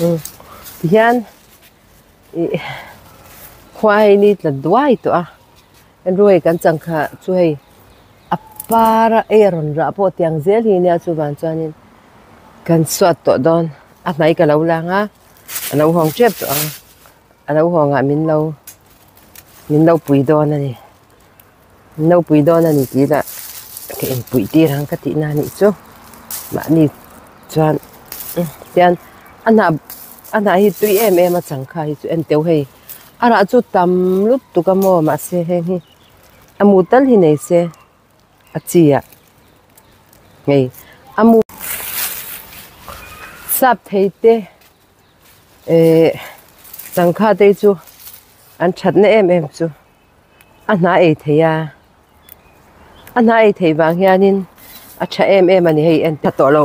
Umm tihian ih khua hei ni tla duai tawh a ruai kan chang kha chu hei a par a ei a rawn rah pawh tiang zel hi nia chuvang chuanin kan suat tawh dawn a hnai ka lo lang a a lo hawng tep tawh ang a lo hawng ah min lo min lo pui dawn a ni min lo pui dawn a ni tih lah ka inpuih tir ang ka tih na anih chu mahni chuan tian a hnah a hnah hi tui em em a changkha hi chu en teuh hei a rah chu tam lutuk a maw mahse heng hi a mu tal hi nei se a chi ah hei a mu sap thei te eh changkha te hi chu an thatna em em chu a hna ei thei a a hna ei theih vang hianin a tha em em a ni hei en tha tawh lo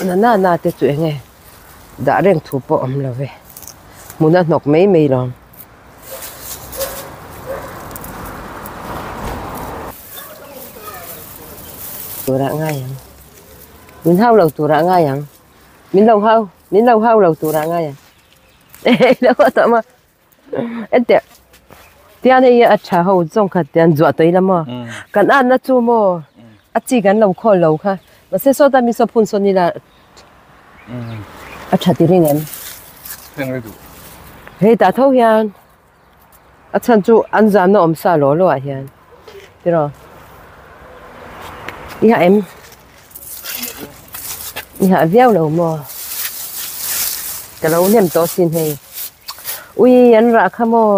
na na na te chu eng nge dah reng thu pawh a awm lo ve hmun a hnawk mai mai lo. Turah ngai ang min hau lo turah ngai ang min lo hau min lo hau lo turah ngai ang Enteh tian hei a tha ho zawng kha tian zuah tawh ila maw kan anna chu maw a chi kan lo khawl lo kha mahse sawta mi saw phun sawn ila a tha ti ring em hei tah tho hian a chhan chu an zamna awm sa law law ah hian tiraw i hah em i hah viau lo maw ka lo hnem tawh sin hei ui an rah kha maw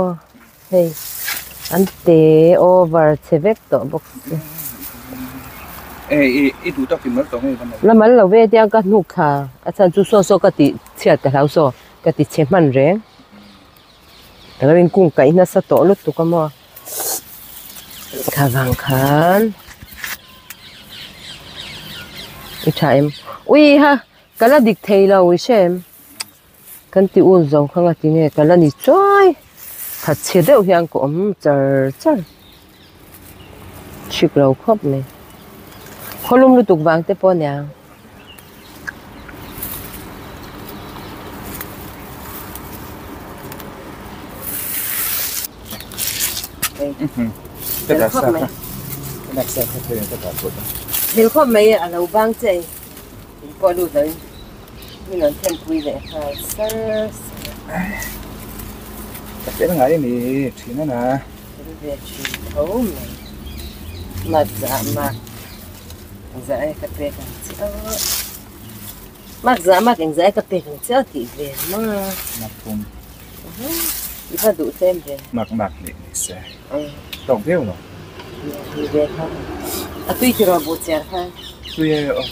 hei an te over chhe vek tawh bawk si la mal lo ve tiang ka hnuk thla a chhan chu saw saw ka tih chhiat ka hlau saw ka ti chhe hman reng ka lo inkung kaih nasa tawh lutuk a maw. Thla vang khan i tha em ui ha ka la dik thei lo i hre em kan ti ul zo kha nga tinge ka la ni chuai that chhe deuh hian ka awm char char hrik lo khawp mai khawlum lutuk vang te pawh aniang. Thil khawp mai a lo bang che in pawh lut lo in min rawn then pui leh nghal sar sar a. Ka fel ngai a ni thin a na. Fel ve thin tho mai. Mat zah mak zah e ka pek ang che aw. Mak zah mak engzah e ka pek ang che aw tih ve maw. Mak thum. I va duh tlem ve. Mak mak nih ni se. Tawk viau lo. Ni ve kha. A tui tiraw buh chiar kha. Tui e aw.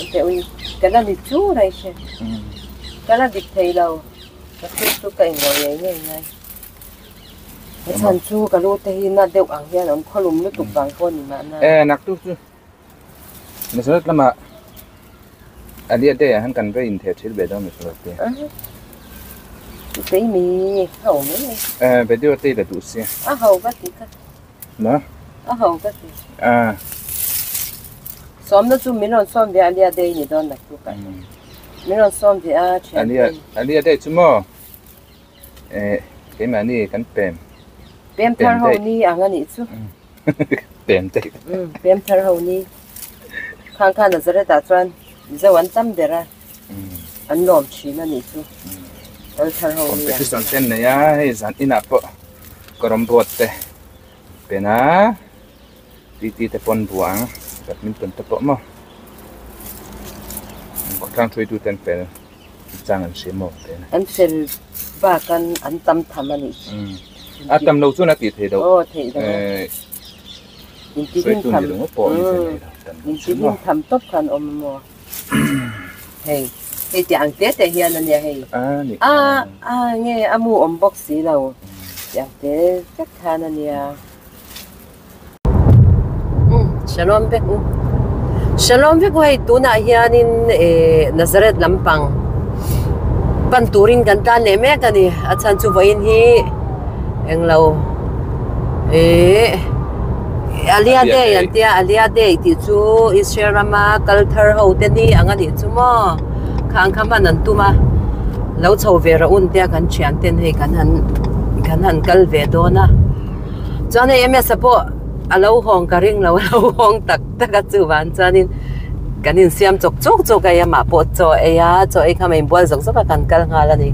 Engteh ui ka la ni chu rai hre. Ka la dik thei lo. Ka thil chu ka inlo ngei ngei ngai. A chhan chu ka lu te hi na deuh ang hian a awm khawlum lutuk vang pawh a ni mahna. E naktuk chu Mizoram lamah Alia Day ah hian kan va intheh thil ve dawn Mizoram te. Kei mi a awm em ni? E video te i la duh sia. A ho ka ti ka. Ma? A ho ka ti. A. Sawmna chu min rawn sawm ve a Alia Day ni dawn naktuk ah. Min rawn sawm ve a thian te. Alia Day chu maw? Eh, keimahni kan pem. Pem thar ho ni ang a nih chu. Pem te. Um, pem thar ho ni. Khang kha Nazareth ah chuan Mizo an tam ber a. An lawm thin a nih chu. Kal thar ho ni ang. Competition ten nei a, hei zan inah pawh karawm board te pen a, TT te pawn buang, badminton te pawh maw. Khawtlang hruaitu ten fel. Chang an hria maw te. An fel bak an an tam tham a nih chu. A tam lo chuan a tih theih loh. Aw theih loh. In ti hlim tham. In ti hlim tham tawp khan awm maw. Hei hei tih ang te te hian a nia hei. A a nge a mu awm bawk si lo. Tih ang te vek khan a nia. Shalom vek u Shalom vek u hei tunah hianin eh Nazareth lampang pan turin kan tan leh mek a ni a chhan chu vawiin hi englo eh Alia Day an tia Alia Day tih chu Israel rama kal thar ho te ni ang a nih chu maw khang kha hman an tum a. Lo chho ve rawh un tia kan thian ten hei kan han kan han kal ve dawn a. Chuan hei MS-a pawh a lo hawng ka ring lo a lo hawng tak tak a chuvan chuanin kan insiam chawk chawk chawk a amah pawh chaw ei a chaw ei kha mei bual zawk zawk a kan kal nghal a ni.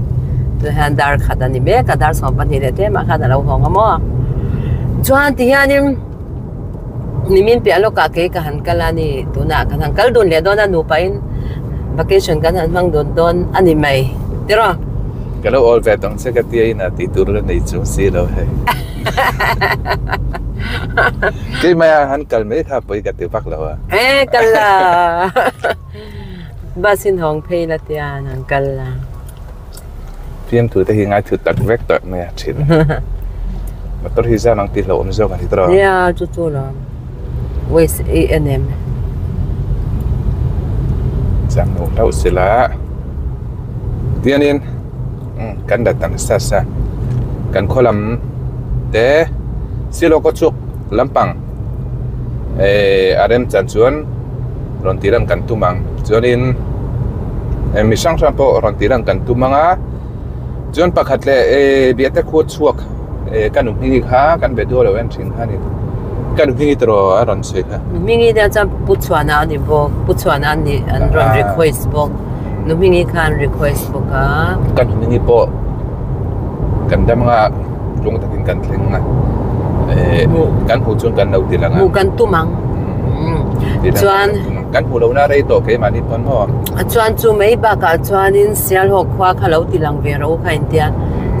Tunah hian dar khat a ni mek a dar 12 leh tlem ah khan a lo hawng a maw. Chuan tihianin Nimin piah lawkah kei ka han kal a ni, tunah kan han kal dun leh dawn a, nupain vacation kan han hmang dun dawn a ni mai, tiraw? Ka lo awl ve tawng che ka tia in a tih tur la nei chung si lo hei. Keimah a han kal mai kha pawi ka ti vak lo a. E kal la, bus in hawng phei la tia an han kal la. Fiamthu te hi ngaithut tak vek tawh mai a thin. Motor hi zan ang tih hlauhawm zawk a ni tawh. Nia chu chu lo waste ei en em. Zan lo hlauh sila tianin kan la tam sa sa kan khaw lam te silo kaw chuk lampang eh a rem chan chuan rawn tih lan kan tum ang chuanin mi hrang hrang pawh rawn tih lan kan tum ang a chuan pakhat leh eh biate khu chhuak eh ka nu hming kha kan be dual lo en thin kha ni ka nu hming tiraw a rawn sawi kha nu hming hi chuan pu chhuana a ni bawk pu chhuana a ni an rawn request bawk nu hming kha an request bawk a ka nu hming pawh kan dam anga tlung takin kan thleng a eh kan hmuh chuan kan lo ti lang a hmuh kan tum ang chuan kan hmuh lohna rei tawh keimahni pawn maw chuan chu mai bakah chuanin Sialhawk khua kha lo ti lang ve ro kha intia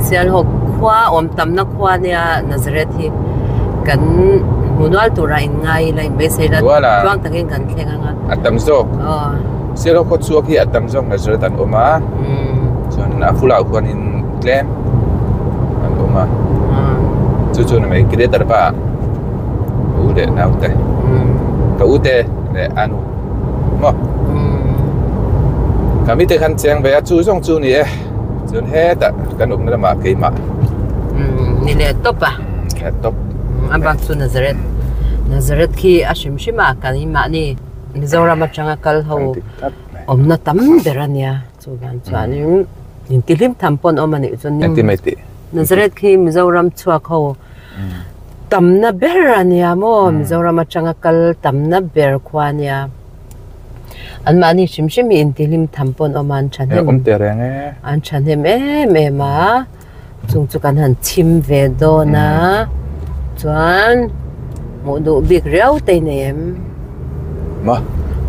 Sialhawk khua awm tamna khua nia Nazareth hi kan hmu nual turah in ngai ila in beisei la tluang takin kan thleng anga a tam zawk Sialhawk khaw chhuak hi a tam zawk Nazareth an awm a chuan a fulah khuanin tlem an awm a chu chu ni mai Greater pa ka u leh nau te ka u te leh a nu maw ka mite khan cheng ve a chu zawng chu ni e chuan hetah kan awmna lamah keimah ni leh tawp a leh tawp a bak chu Nazareth Nazareth khi a hrim hrim a kan inmahni Mizoram atanga kal ho awmna tam ber a nia. Chuvan chuanin intihlim tham pawn awm a nih chuan Engti mai tih? Nazareth khi Mizoram chhuak ho tamna ber a nia maw Mizoram atanga kal tamna ber khua a nia. Anmahni hrim hrim hi intihlim tham pawn awm a an thahnem Awm teh reng e. An thahnem em em a chung chu kan han chhim ve dawn a chuan hmuh duh bik riau te nei em? Maw?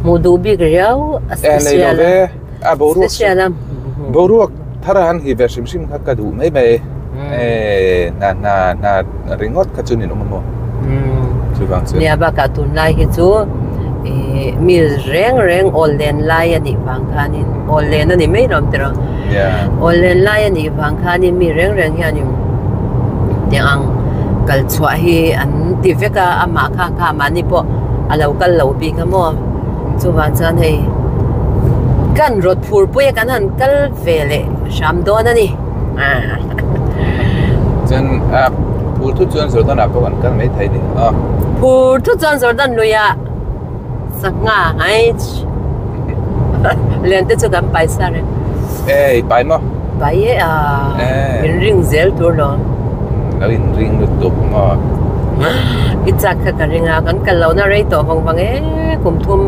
Hmuh duh bik riau a special a. A boruak special a boruak thar han hi ve hrim hrim kha ka duh mai mai e na na na ringawt kha chu nin awm a maw chuvang chuan nia bakah tunlai hi chu ih mi reng reng awl len lai a nih vang khanin awl len a ni mai lawm tiraw awl len lai a nih vang khanin mi reng reng hianin tiang ang kal chhuah hi an ti vek a amah kha kha mahni pawh a lo kal lo bik a maw. Chuvang chuan hei kan rawt phur pui a kan han kal ve leh hram dawn a ni. Chuan a phur thut chuan Jordan ah pawh kan kal mai thei ni a. Phur thut chuan Jordan lui ah sangha haich lian te chu kan pai sa reng. Ei pai maw? Pai e a in ring zel tur lo. Lo in ring lutuk maw? I chak kha ka ring a kan kal lohna rei tawh vang vang e kum thum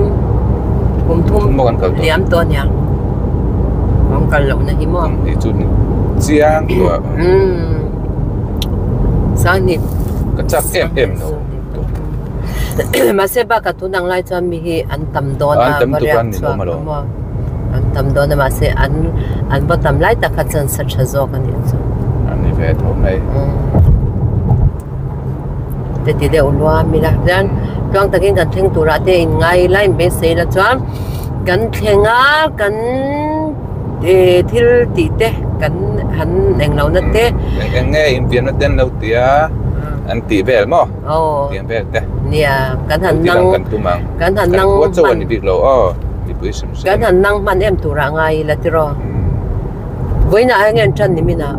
kum thum liam tawh ania kan kal lohna hi maw. Ni chu ni chiang tawh a. Sanghnih ka chak em em lo. Mahse bakah tun ang lai chuan mi hi an tam dawn a An tam tuk a ni lo maw lo. An tam dawn a mahse an an va tam lai tak kha chuan sa tha zawk a nih chu. An ni ve tho mai. Te ti deuh luam ila chuan tluang takin kan thleng turah te in ngai ila in beisei ila chuan kan thleng a kan ih thil tih te kan han eng lo na te. Eng nge infiamna te an lo ti a an tih vel maw? Aw. Tiang vel te. Nia kan han nang kan tum ang. Kan han nang Kan khua chauh a ni bik lo aw mipui hrim hrim. Kan han nang hman em turah ngai ila tiraw. Vawiinah hian nge an tan ni minah?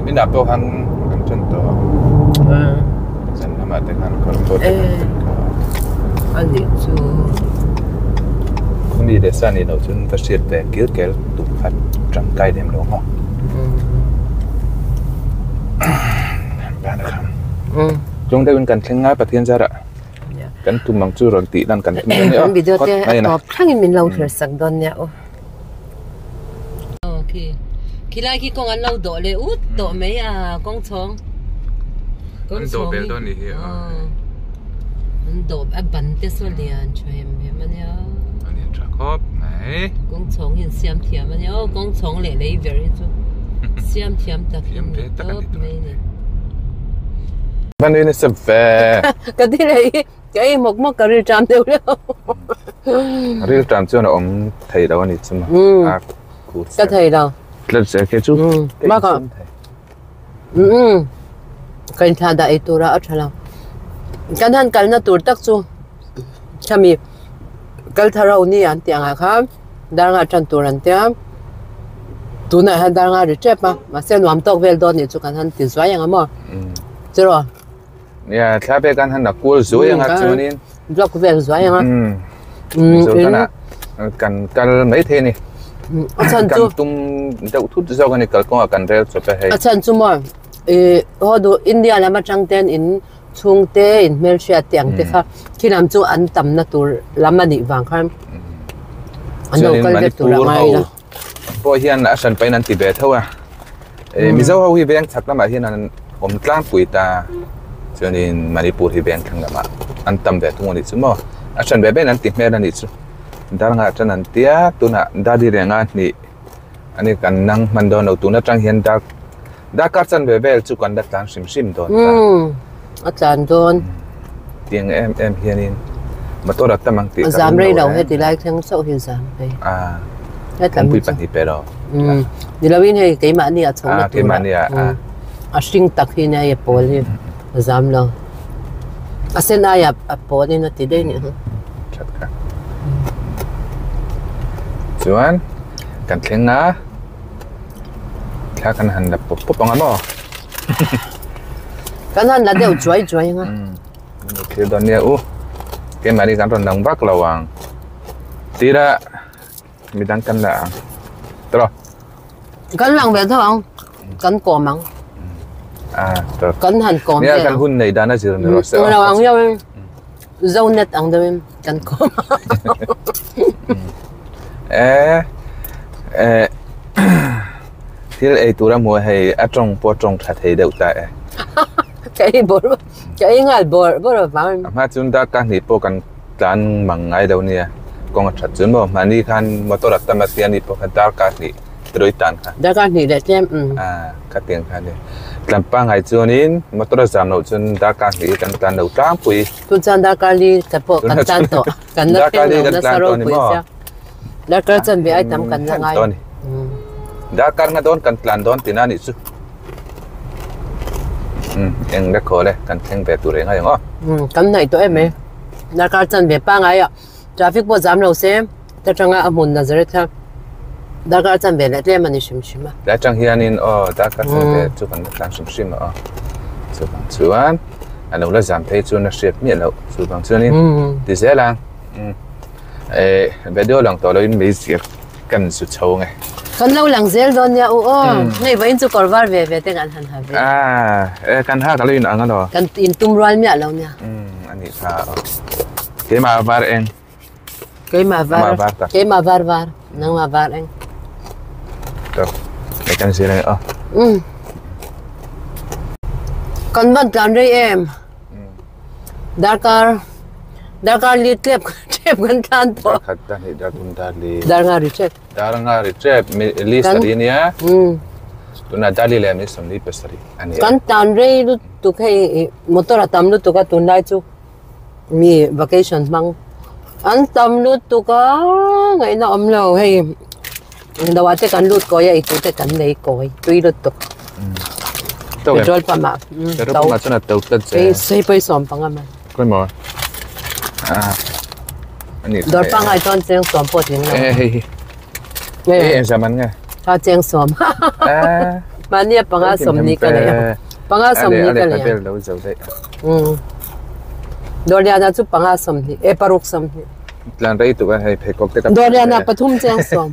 Minah pawh khan an tan tawh a. Zan lamah te khan kawr pawh te kan tan kha. A nih chu. Khumi leh sa nih loh chuan va hriat ve kil kel tum khat. Tangkai lem lo maw? Ban a kham. Tlung deuhin kan thleng a Pathian zarah kan tum ang chu rawn tih lan kan tum dawn nia Kan video te a tawp thlangin min lo thlir sak dawn nia aw. Aw khi khilai khi kawng an lo dawh leh ut tawh mai a kawng chhawng. An dawh bel dawn nih hi a. An dawh a ban te saw lian tha hem hem a nia. A lian tha khawp mai. Kawng chhawng hi an siam thiam a nia aw kawng chhawng leh lei ber hi chu siam thiam tak hi ni tawp mai a ni. Ban in a sep ve. Ka ti leh hi ka ei hmawk hmawk ka ril ṭam deuh deuh. Ril ṭam chuan a awm thei lo a ni chu maw. A khur Ka thei lo. Tlat zel khi chu. Bakah Umm ka inthlah dah ei tura a tha lo. Kan han kalna tur tak chu khami kal thar ho ni an tih angah khan darnga tan tur an tia tunah hian darnga ri tep a mahse nuam tawk vel dawn nih chu kan han ti zuai ang a maw cheraw. Nia thla pek an han la kual zuai ang a chuanin block vel zuai ang a Mizoram kan kal mai thei a ni. A chhan chu kan tum deuh thut zawk a ni kalkawngah kan rel chawp a hei. A chhan chu maw ih haw duh India lam atang ten in chhungte in hmelhriat te ang te kha khi lam chu an tamna tur lam a nih vang khan an lo kal vek tur a ngai la. Pawh hian a hran pahin an ti ve tho a. Mizo ho hi veng chhak lamah hian an awm tlangpui ta chuanin Manipur hi veng thlang lamah an tam ve thung a nih chu maw. A hran ve vein an ti hmel a nih chu. Darnga tan an tia tunah Dadi Renga hnih a ni kan nang hman dawn lo tun atang hian dark darkar chanve vel chu kan la tlan hrim hrim dawn ta. Umm a tlan dawn. Tiang em em hianin motor a tam ang tih ka ring lo rei lo heti lai thleng chauh hi zam phei. A kawngpui pahnih pe lo. Umm ni loin hei keimahni a chho na tur a a hring tak hi nia hei a pawl hi a zam lo. A sen aia a pawl in a ti daih nih hi. That kha. Chuan kan thleng a thla kan han la pawp pawp ang a maw. Kan han la deuh chuai chuai ang a. Thil dawn nia u. Keimahni kan rawn lang vak lo ang. Tira midang kan la ang. Tawh. Kan lang ve tho ang. Kan kawm ang. Ah, tawh. Kan han kawm ve ang. Nia kan hun nei dan a zir ni rawh se. Lo ang deuh in. Zo net ang deuh in kan kawm ang. Eh eh thil ei tur a hmu a hei a tawng pawh a tawng tha thei deuh ta e. Ka ei bawr ka ei nghal bawr bawr avang. A hma chuan darkar hnih pawh kan tlan mang ngai lo nia kawng a that chuan maw mahni khan motor a tam a tia ni pawh kha darkar hnih tirawi tan kha. Darkar hnih leh tlem umm. Ah khatiang kha nia tlan pangngai chuanin motor a zam loh chuan darkar hnih hi kan tlan lo tlangpui. Tun chuan darkar li te pawh kan tlan tawh kan la thleng lo nasa ropui sia darkar chanve ai tam kan la ngai. Darkar nga dawn kan tlan dawn tina nih chu. Umm eng la khawl e kan thleng ve tur eng a eng aw. Umm kan hnaih tawh em mai darkar chanve pangngai ah traffic pawh zam lo se ta tanga a hmun Nazareth kha darkar chanve leh tlem a ni hrim hrim a. Tlai atang hianin aw darkar chanve chu kan la tlan hrim hrim a aw chuvang chuan a lo la zam phei chuan a hriat miah loh chuvang chuanin ti zel ang umm eh video lang tawh loin meizial Kan zu chho nge. Kan lo lang zel dawn nia u aw. Hei vawiin chu kawr var ve ve te kan han ha ve. Ah, e kan ha ka lo in ang alo. Kan in tum rual miah lo nia. Um, ani kha aw. Keimah var eng. Keimah var. Var tak. Keimah var var. Nangmah var eng. To. E kan zir ang aw. Um. Kan van tlan rei em. Darkar darkar li tlep tlep kan tlan tawh. Dar khat dar hnih dar thum dar li. Dar nga ri tlep. Dar nga ri tlep mi li sarih ania. Tunah dar li leh mi sawmli pasarih ania. Kan tlan rei lutuk hei motor a tam lutuk a tunlai chu mi vacation hmang an tam lutuk a ngaihna awm lo hei lo ah te kan lut kawi a eitur te kan lei kawi tui lutuk. Petrol pump ah Petrol pump ah chuan a to tlat che. Hei sei pawh hi sawm panga mai. Khawimaw ah ani Dawr pangngai chuan cheng sawm pawh tling lo. Eh hei hi. Hei eng zaman nge? Kha cheng sawm. Mahni a panga sawmni ka nei a. Panga sawmni ka nei a. Lo zo daih. Dawr lian ah chu panga sawmhnih eh paruk sawmhnih. Tlan rei tuk a hei pheikhawk te ka Dawr lian ah pathum cheng sawm.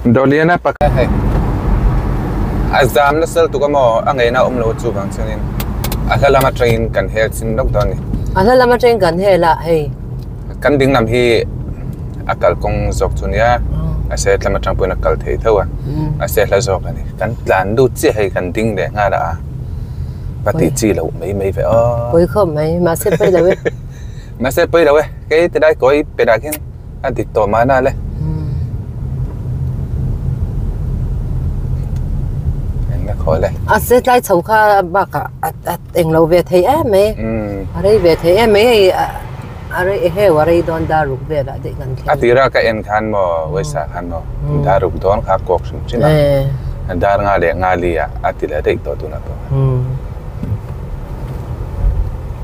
Dawliana pakhat hei a zam nasa lutuk a maw a ngeihna a awm lo chuvang chuanin a hla lam atangin kan hel chin lawk dawn a ni. A hla lam atangin kan hel a hei. Kan ding lam hi a kalkawng zawk chu nia a se tlam atang pawhin a kal thei tho a a se hla zawk a ni. Kan tlan lut chiah hei kan ding leh nghal a va tih chi loh mai mai ve aw. Pawi khawp mai mahse pawi lo e. Mahse pawi lo e kei ti lai kawi pe lah khian a dik tawh mahna le. Engna khaw le. A se tlai chho kha bakah a eng lo ve thei em mai. A rei ve thei em mai hei a rei eheu a rei dawn dar ruk velah daih kan thleng. A tira ka en khan maw Wesa khan maw dar ruk dawn kha a kawk hrim hrim a. Dar nga leh nga li ah a ti leh daih tawh tunah pawh.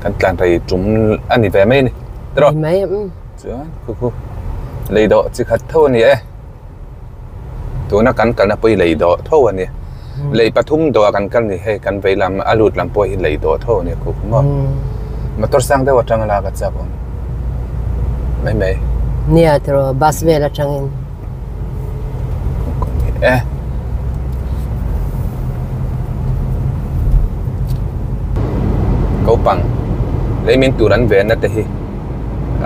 Kan tlan rei tum a ni ve mai a ni. Tiraw? Ni mai. Chuan khu khu lei dawh chi khat tho a ni e. Tuna kan kalna pawh hi lei dawh tho a ni. Lei pathum dawh ah kan kal ni hei kan vei lam a lut lam pawh hi lei dawh tho a ni khu khu maw. Motor sang deuh atanga lak a chak awm mai mai. Nia tiraw bus vel atangin. E. Kopang lei min tur an venna te hi.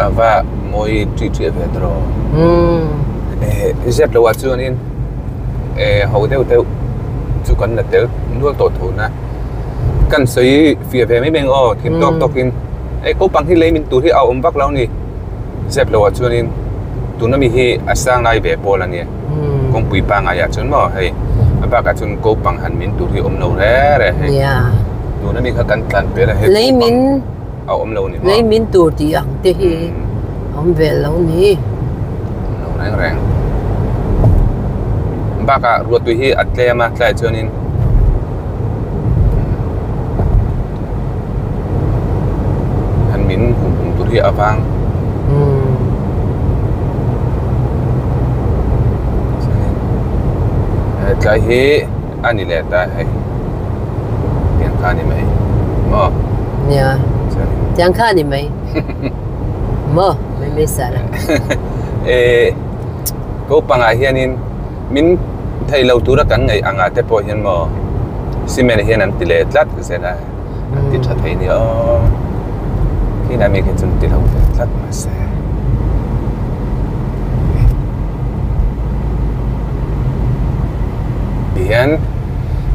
A va mawi ṭih ṭih ve tawh eh zep loh ah chuanin eh ho deuh deuh chu kan la tel nual tawh tho na kan sawi fiah ve mai mai ang aw thim tawk tawk in eh naupang hi lei min tur hi a awm vak lo a ni zep loh ah chuanin tuna mi hi a sang lai ve pawl a nia kawngpui pangngai ah chuan maw hei a bakah chuan naupang han min tur hi a awm lo re re hei tuna mi kha kan tlan pel a hei naupang. a awm lo ni maw? Lei min tur tih ang te hi a awm vel lo ni. Awm lo reng reng. Bakah ruahtui hi a tlem a tlaiah chuanin han min hum hum tur hi a vang. Tlai hi a ni leh ta hei. Tiang kha a ni mai maw? Nia, tiang kha a ni mai maw? Mai mai sa la. Eh, kopangah hianin min thei lo tura kan ngaih angah te pawh hian maw cement hian an ti leh tlat zel a, an ti tha thei nia aw. Khi mi khi chu an ti lo ve tlat mahse. Tihian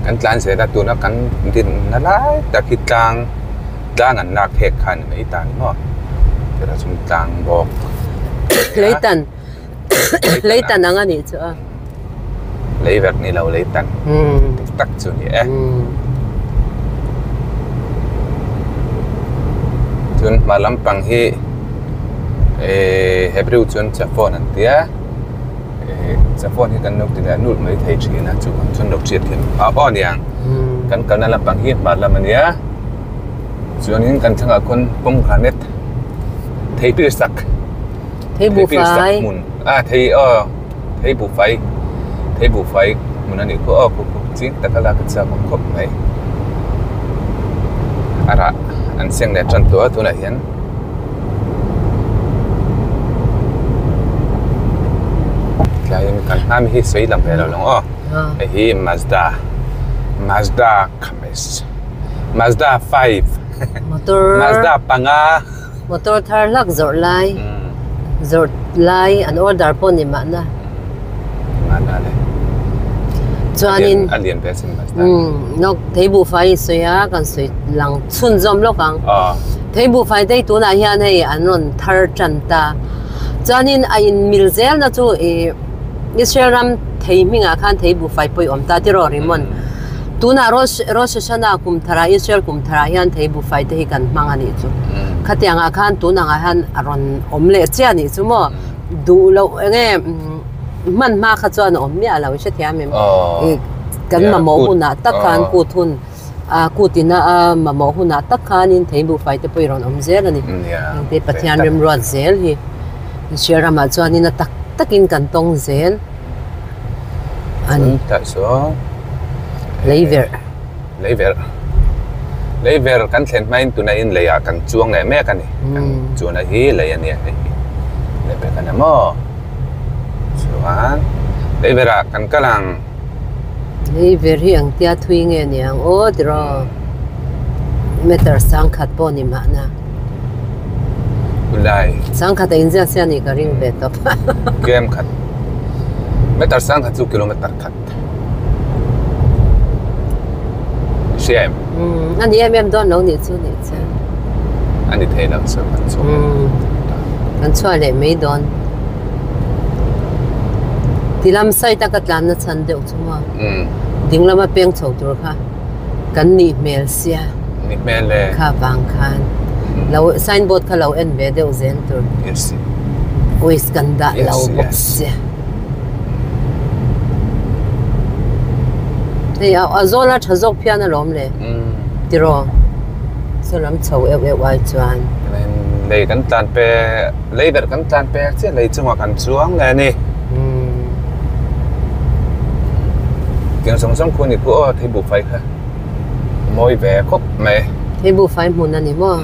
kan tlan zel a tuna kan dinna lai tak hi tlang tlang an lak phek kha a ni mai ta ni maw chutah chuan tlang bawk Leitan leitan ang a nih chu a lei vek ni lo leitan dik tak chu a ni e chuan hma lampang hi ehh Hebrew chuan chaphone an tia ehh chaphone hi kan lo ti leh nulh mai thei thin a chuvang chuan lo hriat thiam a aw aniang kan kalna lampang hi hma lam a nia chuanin kan thlangah khawn pomegranate thei pil sak thei buhfai hmun a thei aw thei buhfai thei buhfai hmun a nih khaw aw ching taka lak a chak awm khawp mai a rah an seng leh tan tawh a tunah hian. Tlaiin kan hma mi hi sawi lang ve lo lang aw hei hi Mazda Mazda Khamis Mazda 5 motor Mazda panga motor thar hlak zawrh lai zawrh lai an order pawh ni mahna mahna le chuanin a lian ve sin Mazda lawk thei buhfai in sawi a kan sawi lang chhunzawm lawk ang thei buhfai te hi tunah hian hei an rawn thar tan ta chuanin a in mil zel na chu ih Israel ram thei hmingah khan thei buhfai pawh i awm ta tiraw Rimon tunah Rosh Rosh Hashanah kum tharah Israel kum tharah hian thei buhfai te hi kan hmang a nih chu khatiang ah khan tun angah hian a rawn awm leh chiah a nih chu maw duh loh eng nge hman hma kha chuan a awm miah lo i hrethiam em ih kan mamawh hunah tak khan kut hun A kut ina a mamawh hunah tak khanin thei buhfai te pawh i rawn awm zel a ni. Engte Pathian remruat zel hi Israel ramah chuanin a tak takin kan tawng zel a ni. Leiverh. Leiverh. Leiverh kan thlen hmain tunain leiah kan chuang leh mek a ni. Kan chuana hi lei a nia hei hi. Lei pek a ni maw? Chuan. Lei berah kan kal ang. Lei ber hi ang tia thui nge ni ang aw tiraw meter sangkhat pawh ni mahna. Ulai. Sangkhat a inziak sia ni ka ring ve tawp. Kem khat. Meter sangkhat chu kilometer khat. Hria em? A ni em em dawn lo nih chu nih che. A ni thei lo chu kan chhuak leh. Kan chhuah leh mai dawn. Ti lam side a ka tlanna chhan deuh chu maw? Ding lama peng chho tur kha kan nih hmel sia. Nih hmel e. Kha vang khan lo signboard kha lo en ve deuh zel tur. Yes. Waste kan dah lo bawk sia. Hei a zawl a tha zawk phian alawm le tiraw saw lam chho euh euh ai chuan. Lei kan tlan pe lei ber kan tlan pek chiah lei chungah kan chuang leh a ni. Tiang zawng zawng khu a ni khu aw thei buhfai kha mawi ve khawp mai. Thei buhfai hmun a ni maw?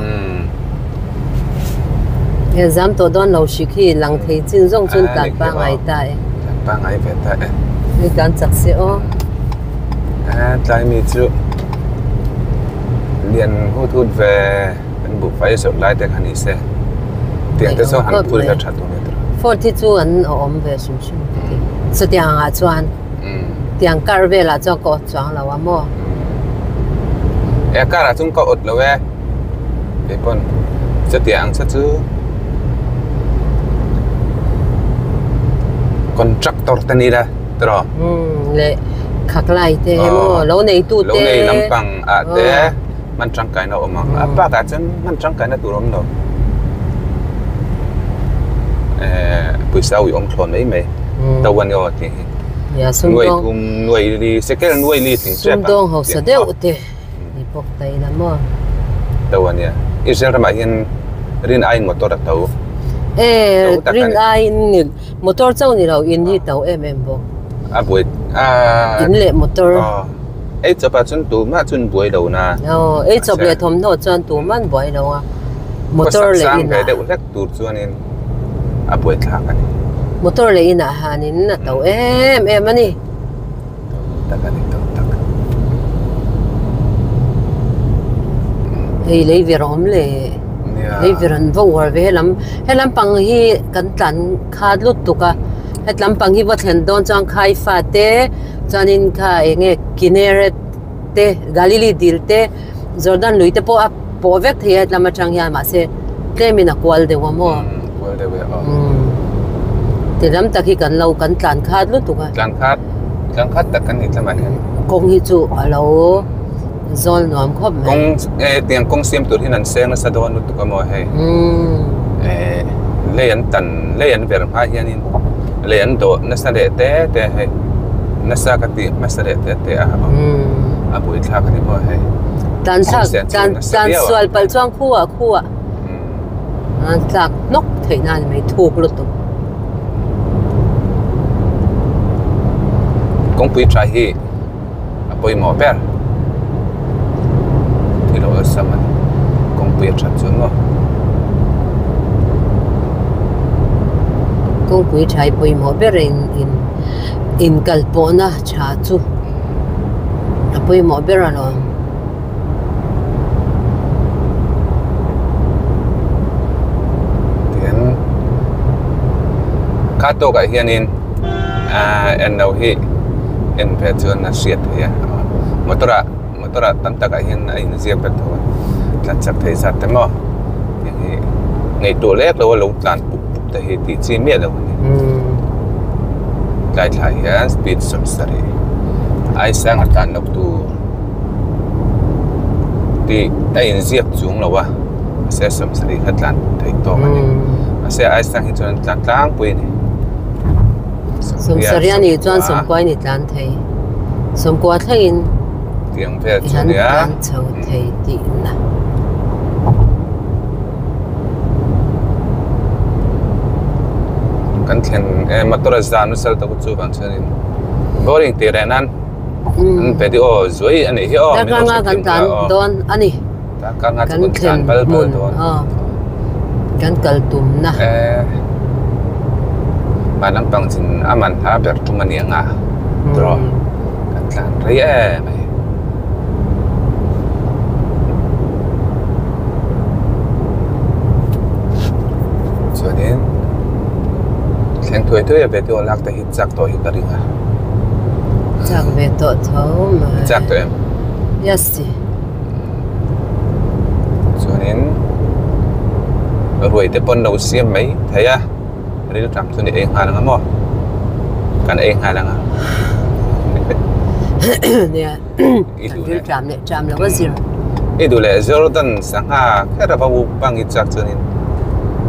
He zam tawh dawn lo hri khi lang thei chin zawng chuan tlan pangngai ta e. Tlan pangngai ve ta e. Hei tlan chak se aw. A tlai mi chu lian hut hut ve kan buhfai zawrh lai te kha ni se. Tiang te chu han phur ila tha tur ni tur. Ford hi chu an awm ve hrim hrim ka ti. Chutiang ah chuan tiang kar velah chuan ka awt chuang lo a maw. E kar ah chuan ka awt lo e. Kei pawn chutiang ang che chu contractor te ni la tiraw. Umm leh khak lai te emaw lo nei tu te. Lo nei lampang ah te hman tangkaina a awm ang a park ah chuan hman tangkaina tur a awm lo. Eh pawisa ui awm thlawn mai mai to a ni aw tih hi. Nuai thum nuai li sekel nuai li tling tep ang. Sumdawng hausa deuh te. Ni bawk ta ila maw? To a nia. Israel ramah hian rin aiin motor a to. E, rin aiin ni motor chauh ni lo in hi to em em bawk. A buai a. In leh motor. Ei chawp ah chuan tumah chuan buai lo na. Aw, ei chawp leh thawmhnaw chuan tumah an buai lo a. Motor leh in ah. Deuh hlek tur chuanin a buai thlak a ni. Motor leh in ah hianin a to em em a ni. Tak a ni tawh tak. Hei lei vir a awm le. Lei vir an va uar ve helam helam pang hi kan tlan khat lutuk a hetlam pang hi va thlen dawn chuan Khaifa te chuanin kha eng nge Kineret te Galili dil te Jordan lui te pawh a pawh vek thei a hetlam atang hian mahse tlemin a kual deuh a maw. Kual deuh e aw. Ti lam tak hi kan lo kan tlan khat lutuk a. Tlan khat tlan khat tak kan ni tlamah hian. Kawng hi chu a lo zawl nuam khawp mai. Kawng eh tiang kawng siam tur hian an seng nasa dawn lutuk a maw hei. Eh lei an tan lei an ver hma hianin lei an dawh nasa leh te te hei nasa ka tih hmasa leh te te a a buaithlak a ni maw hei. Tlan thlak tlan tlan sual palh chuan khuah khuah. An tlak hnawk theih na ni mai thuk lutuk. Kawngpui tha hi a pawimawh ber thil awlsam a ni kawngpui a that chuan maw. Kawngpui tha hi pawimawh ber in in inkalpawhna tha chu a pawimawh ber alawm. Tihian kha tawkah hianin ahh en lo hi en ve chuan a hriat theih a motor ah motor ah tam takah hian a inziak vek tho a tlan chak theih zat te maw tih hi ngaihtuah lek lo a lo tlan pup pup te hi tih chi miah lo a ni tlai thlai hian speed 70 ai sang a tlan loh tur. Tih a inziak chung lo a mahse 70 kha tlan theih tawk a ni mahse a aisa hi chuan tlan tlangpui a ni. 70 a nih chuan 90 a ni tlan thei 90 thlengin tiang vel chu a nia tlan chho thei tihna. Kan thlen e motor a zan nasa lutuk chu vang chuanin boring tih reh nan. An video zuai a nih hi aw. Darkar nga kan tlan dawn a ni. Darkar nga chu kan tlan bal bal dawn. Kan kal tumna. Hman lampang chin a man hla ber tum a ni ang a tiraw kan tlan rei em mai. Chuanin thleng thuai thuai a video lak te hi chak tawh hi ka ring a. Chak ve tawh tho mai. Chak tawh em? Yes. Chuanin ruai te pawn lo siam mai thei a riltam chu ni ei nghal ang a maw kan ei nghal ang a. Nia riltam leh tam lo a zir. I duh leh Jordan sangha kher a va uk bang i chak chuanin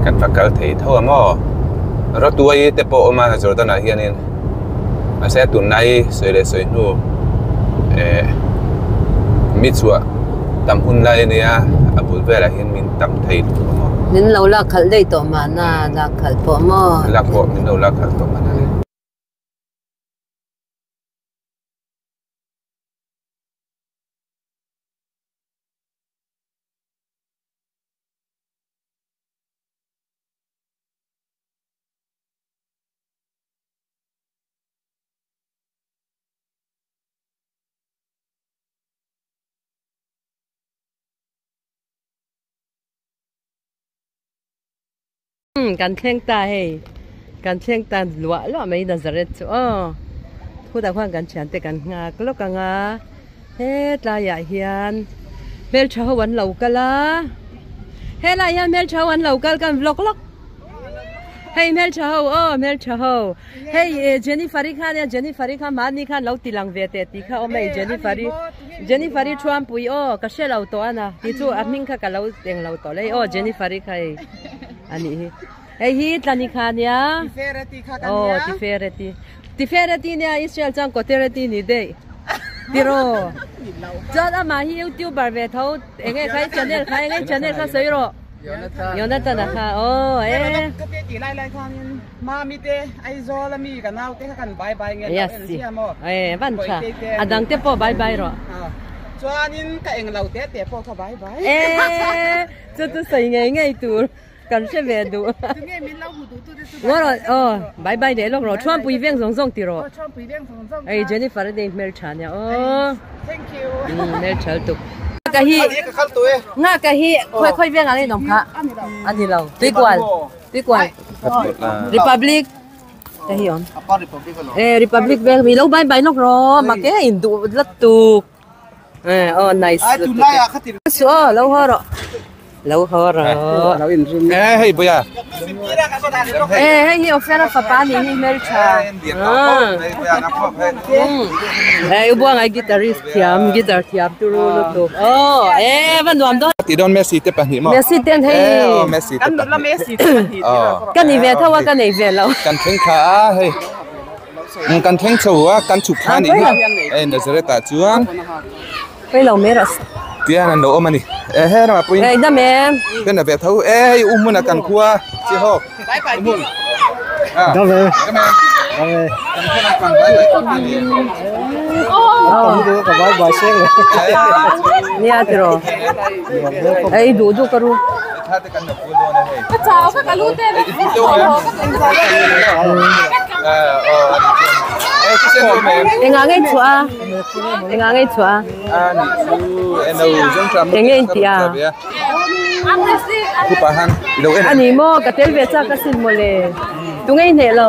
kan va kal thei tho a maw Rawtuai te pawh a awm a Jordan ah hianin. Mahse tunlai sawi leh sawi hnu eh mi chhuah tam hun lai a nia a bul velah hian min tam thei lutuk ang aw. Min lo lak khalh daih tawh mahna lak khalh pawh maw? Lak pawh min lo lak khalh tawh mahna le. Kan thleng ta hei kan thleng ta luah luah mai Nazareth chu aw khutah khuan kan thiante kan nghak lawk ang a hetlaiah hian hmeltha ho an lo kal a helaiah hian hmeltha ho an lo kal kan vlog lawk. Hei hmeltha ho aw hmeltha ho hei eh Jennifer-i kha nia Jennifer-i kha mahni khan lo ti lang ve teh tih kha awm a hei Jennifer-i Jennifer-i thuampui aw ka hre lo tawh a na tih chu a hming kha ka lo eng lo tawh leh aw Jennifer-i kha hei a nih hi hei hi tlani kha nia aw Tifereti Tifereti nia Israel chuan Kotereti ni daih tiraw chuan amah hi youtuber ve tho eng nge kha i channel kha eng nge i channel kha sawi rawh. Jonathan a kha aw e. Ka te tih lai lai khanin Mami te Aizawl ami ka nau te kha kan bye bye nge lo en zia maw. E van tha a dang te pawh bye bye rawh. Chuanin ka eng lo te te pawh kha bye bye. E chu chu sawi ngei ngei tur kan hre ve duh. Tunge min lo hmu duh tu te chu bye bye. Aw bye bye leh lawk rawh Thuampui veng zawng zawng ti rawh. Thuampui veng zawng zawng. Ei Jennifer a nei hmeltha nia aw. Thank you. Hmeltha lutuk. Ka hi nga ka hi khoi khoi veng ang in awm kha a ni lo tuikual tuikual republic ka hi awm e republic veng mi lo bai bai lawk rawh make in duh lat tuk e aw nice su aw lo haw rawh lo haw rawh e hei buia e hei hi officer fapa ni hi hmeltha e u buanga guitarist thiam guitar thiam turu lutuk aw e va nuam dawn ti dawn Messi te pahnih maw Messi ten hei aw Messi te pahnih ka ni ve tho a ka nei ve lo kan thleng kha a hei kan thleng chho a kan chhuk thla a nih hi hei Nazareth ah chuan Hei lo mai rawh. Tian an lo awm a ni. E he ramah pawhin. Hei dam em. Kan la ve tho e hei u hmuna kan khua chi hawk. U hmun. Dam e. Dam em. Dam e. Kan khua lam pang bai bai tawp a ni. Tam du ka bai bai seng le. Nia tiraw. Ei duh duh ka ru. Tha te kan la kul dawn a hei. Ka chau ka ka lu te. Ei i teu em. Aw a ni chuan. Ei ti sen awm em. Engah ngei chhuah a. Engah ngei chhuah a. Eng nge in tih a? A ni maw ka tel ve chak asin mawle. Tunge i hneh lo?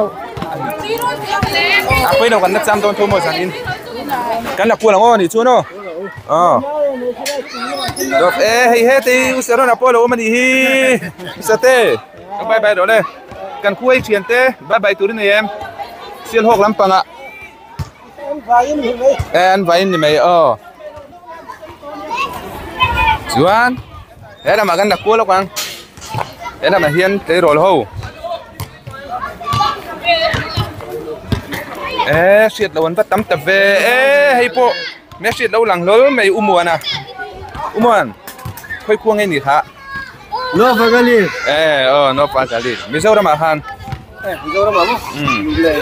A pawi lo kan la cham dawn tho maw zan in. Kan la kual ang aw ni chuan aw. Aw. Dawp e hei he te u Saron a pawh lo awm a nih hi. Sate bye bye rawh le. Kan khuai thian te bye bye tur i nei em. Sialhawk lampangah. An vaiin ni mai aw chuan he lamah kan la kual lawk ang he lamah hian tleirawl ho eh hriat loh an va tam ta ve e hei pawh me hriat lo lang hlawl mai u Muana u Muan khawi khuang nge ni kha Novagali eh aw Novagali Mizoram ah khan. Mizoram ah maw? Lunglei.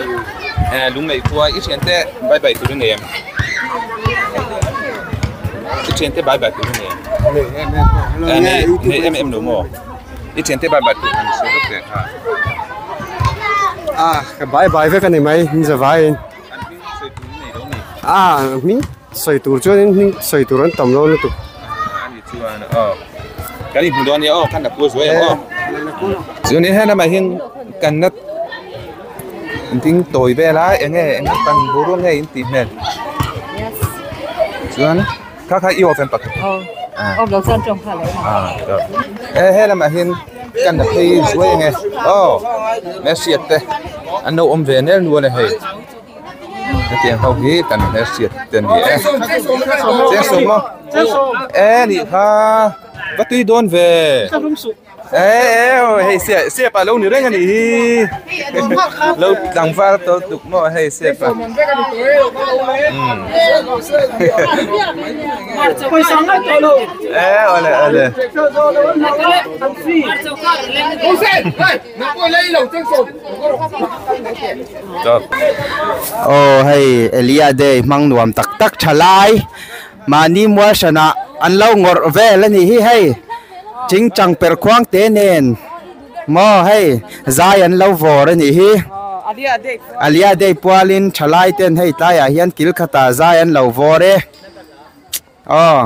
Eh Lunglei khua i thian te bye bye tur i nei em? I thian te bye bye tur i nei em? Nei em em. Eh nei nei em em lo maw? I thian te bye bye tur han sawi vek teh kha. A ka bai bai vek a ni mai in zavaiin a hming sawi tur chuanin hming sawi tur an tam lo lutuk. Ani chuan aw kan inhmu dawn nia aw kan la pu zuai ang aw. Chuanin he lamah hian kan la ding tawi vel a eng nge eng pan boruak nge in tih hmel chuan kha kha i off em pakhat e he lamah hian kan la phei zuai ang e aw hmelhriat te an lo awm ve nel nual a hei hetiang ho hi kan hmelhriat te a ni e cheng sawm maw e nih kha va tui dawn ve. Ê hei se sepa lo ni reng a nih hi lo tlangval tawlh tuk maw hei sepa ê awle awle Aw hei Elia day hmang nuam tak tak tha lai. Mahni mual hranah an lo ngawrh vel a nih hi hei chingchang per khuang te nen maw hei zai an lo vawr a nih hi Alia Day pualin thalai ten hei tlaiah hian kil khatah zai an lo vawr e aw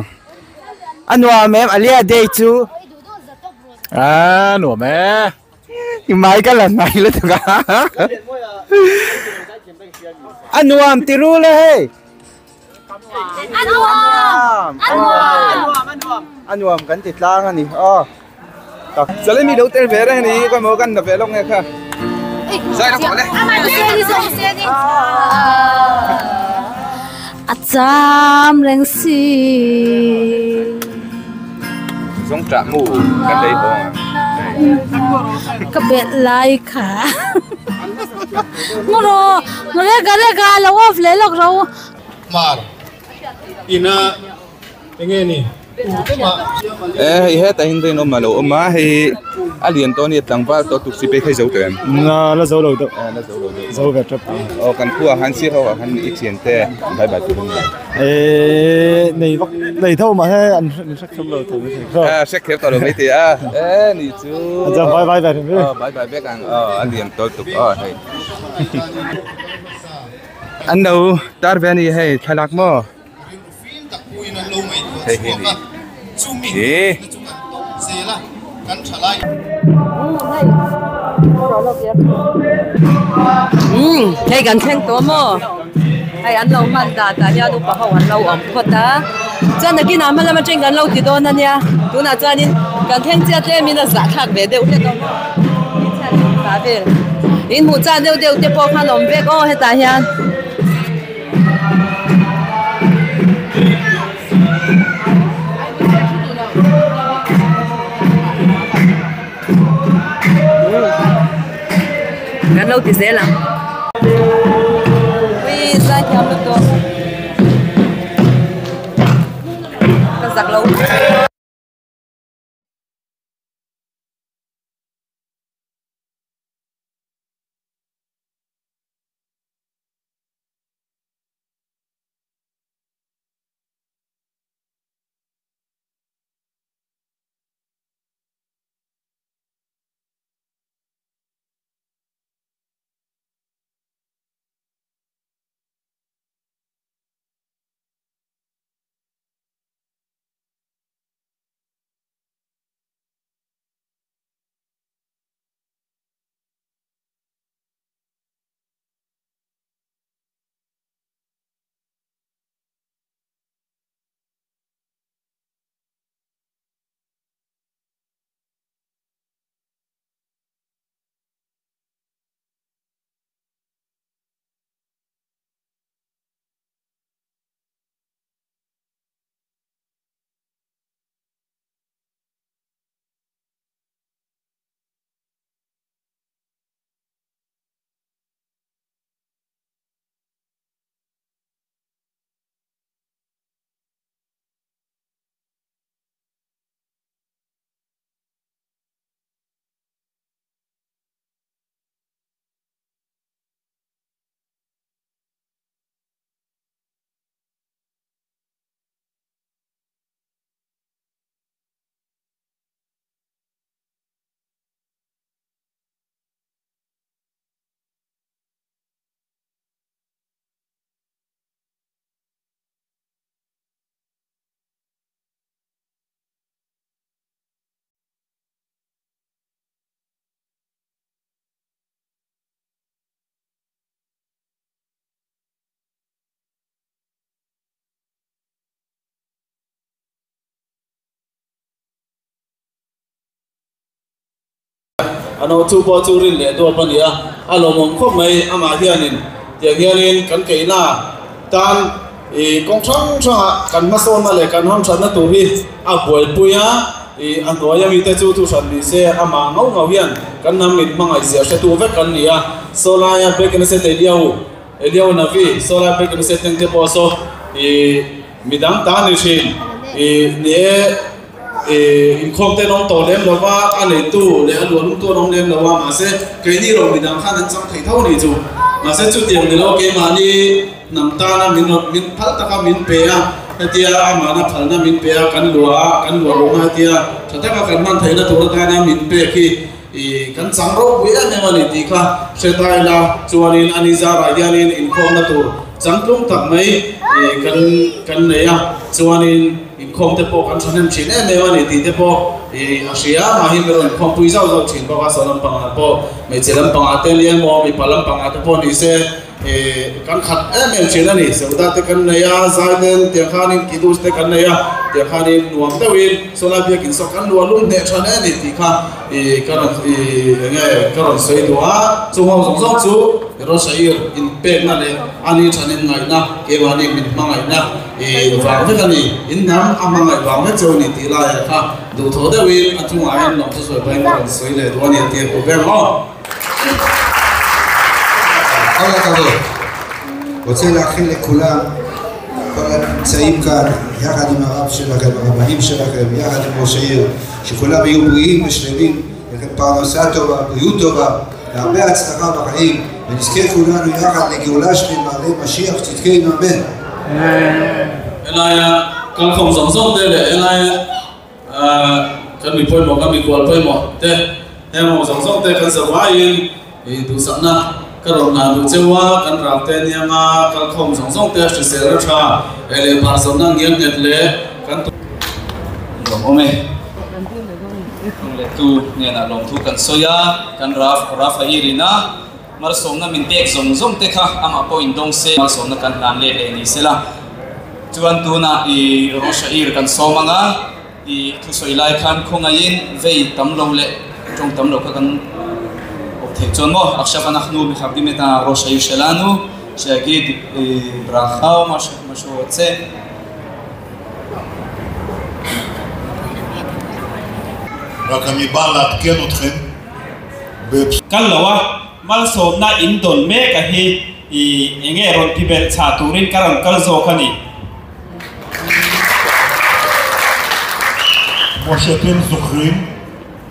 a nuam em Alia Day chu a nuam e I mai ka la hnai lutuk a a nuam ti ru le hei. A nuam kan ti tlang a ni aw. Chale mi lo tel ve reng a ni khaw maw kan la ve lawk nge kha. Zai na khawh le. A cham reng si. Zawng tah mu kan lei bawng ang. Ka belh lai kha. Ngawraw rega rega lo off leh lawk ro. Hmar ina enge ni tu te mah. E hei hetah hian rinawm a lo awm a hei a lian tawh a ni tlangval tawh tuk si phei kha i zo tawh em? Na la zo lo deuh. A la zo lo deuh. Zo ve tep ang. Aw kan khuaah khan sir ho ah khan i thian te bai bai tur an ni. E nei vak nei tho mah he an hre kher lo thei mai thei. A hre kher tawh lo mai thei a e ni chu. A chuan bai bai ve hrim hrim. Aw bai bai vek ang aw a lian tawlh tuk aw hei. An lo tar ve a ni hei thlalak maw? Hei hi ni. Hi. Umm hei kan thleng tawh maw hei an lo hman dan tah hian upa ho an lo awm phawt a chuan nakinah hma lam atangin kan lo ti dawn a nia tunah chuanin kan thleng chiat tlem in a zahthlak ve deuh hlek a maw hmeichhia leh mipa vel in hmuh chak deuh deuh te pawh khan awm vek aw hetah hian. Kan lo ti zel ang. Ui zai thiam lutuk. Ka zak lo. Ano chu pawh chu rin leh duap a ni a, a lawmawm khawp mai. Amah hianin tiang hianin kan keina tan ih kawng hrang hrangah kan hmasawnna leh kan hamthatna tur hi a buaipui a, ih a hnuaia mite chu thu hran ni se amah ngau ngau hian kan hnam min hmangaih zia hretu vek kan ni a. Saw laia Beit Knesset Eliyahu, Eliyahu Navi, saw lai Beit Knesset tengte pawh saw ih midang ta ni thin ih ni e. Inkhawm te an awm tawh lem lo va, a neitu leh a luahlumtu an awm lem lo a, mahse keini ro midang khan an chang thei tho a nih chu. Mahse chutiang ni lo keimahni hnam tana min rawn min phal taka min pe a, hetia amahna phalna min pe a, kan luah a, kan luah lung a hetia tha taka kan hman theihna tur atana min pek hi ih kan chang ropui em em a ni tih kha hre ta ila chuanin ani zarah hianin inkhawmna tur changtlung tak mai ih kan kan nei a, chuanin. Inkhawm te pawh kan thahnem thin em em a ni tih te pawh ih a hria a, mahni erawh inkhawm pui zauh zauh thin bawk a, saw lampangah pawh hmeichhe lampangah te nia emaw mipa lampangah te pawh ni se ih kan khat em em thin a ni. Seuda te kan nei a, zai ten tiang khanin kiddush te kan nei a, tiang khanin nuam deuhin sawlai biakin saw kan luah lum hneh than e ni tih kha ih ka rawn ih eng nge ka rawn sawi duh a, chung ho zawng zawng chu Rosh Ha'ir inpekna leh ani thanin ngaihna keimahni min hmangaihna I vang vek a ni, in hnam a hmangaih vang vek cheu a ni tih laiah kha duhthawh deuhin a chungah hian lawm chu sawi pahin ka rawn sawi leh duh a ni a ti a pu ber maw? כל הכבוד. רוצה לאחל לכולם, כל הנמצאים כאן, יחד עם הרב שלכם, הרבנים שלכם, יחד עם ראש העיר, שכולם יהיו בריאים ושלמים, לכם פרנסה טובה, בריאות טובה, והרבה הצלחה בחיים, ונזכה כולנו יחד לגאולה שלמה, למשיח צדקנו, אמן. Helaia kalkhawm zawng zawng te leh helaia kan mi pawimawh kan mikual pawimawh te heng ho zawng zawng te kan zavaiin ih duhsakna ka rawn ngah duh cheu a, kan ral te anianga kalkhawm zawng zawng te hrisel a tha eh leh bar zawmna ngial nghet leh kan Lawm awm e. Lehtu hnenah lawmthu kan sawi a, kan Raf Rafa Irina. Malsawmna min pek zawng zawng te kha amah pawh in dawng se malsawmna kan hlan let leh ni sela. Chuan tunah i Rosh Ha'ir kan sawm ang a, i thusawi lai khan khawngaihin vei tam lo leh tawng tam lo kha kan awp theih chuan maw, Akhshav anachnu mekhabdim et a Rosh Ha'ir shelanu sheyagid bracha o ma shu rotze. רק אני בא לעדכן אתכם Kal lo a, malsawmna in dawn mek a hi i enge rawn ti belh chah turin ka rawn kal zawk a ni. כמו שאתם זוכרים,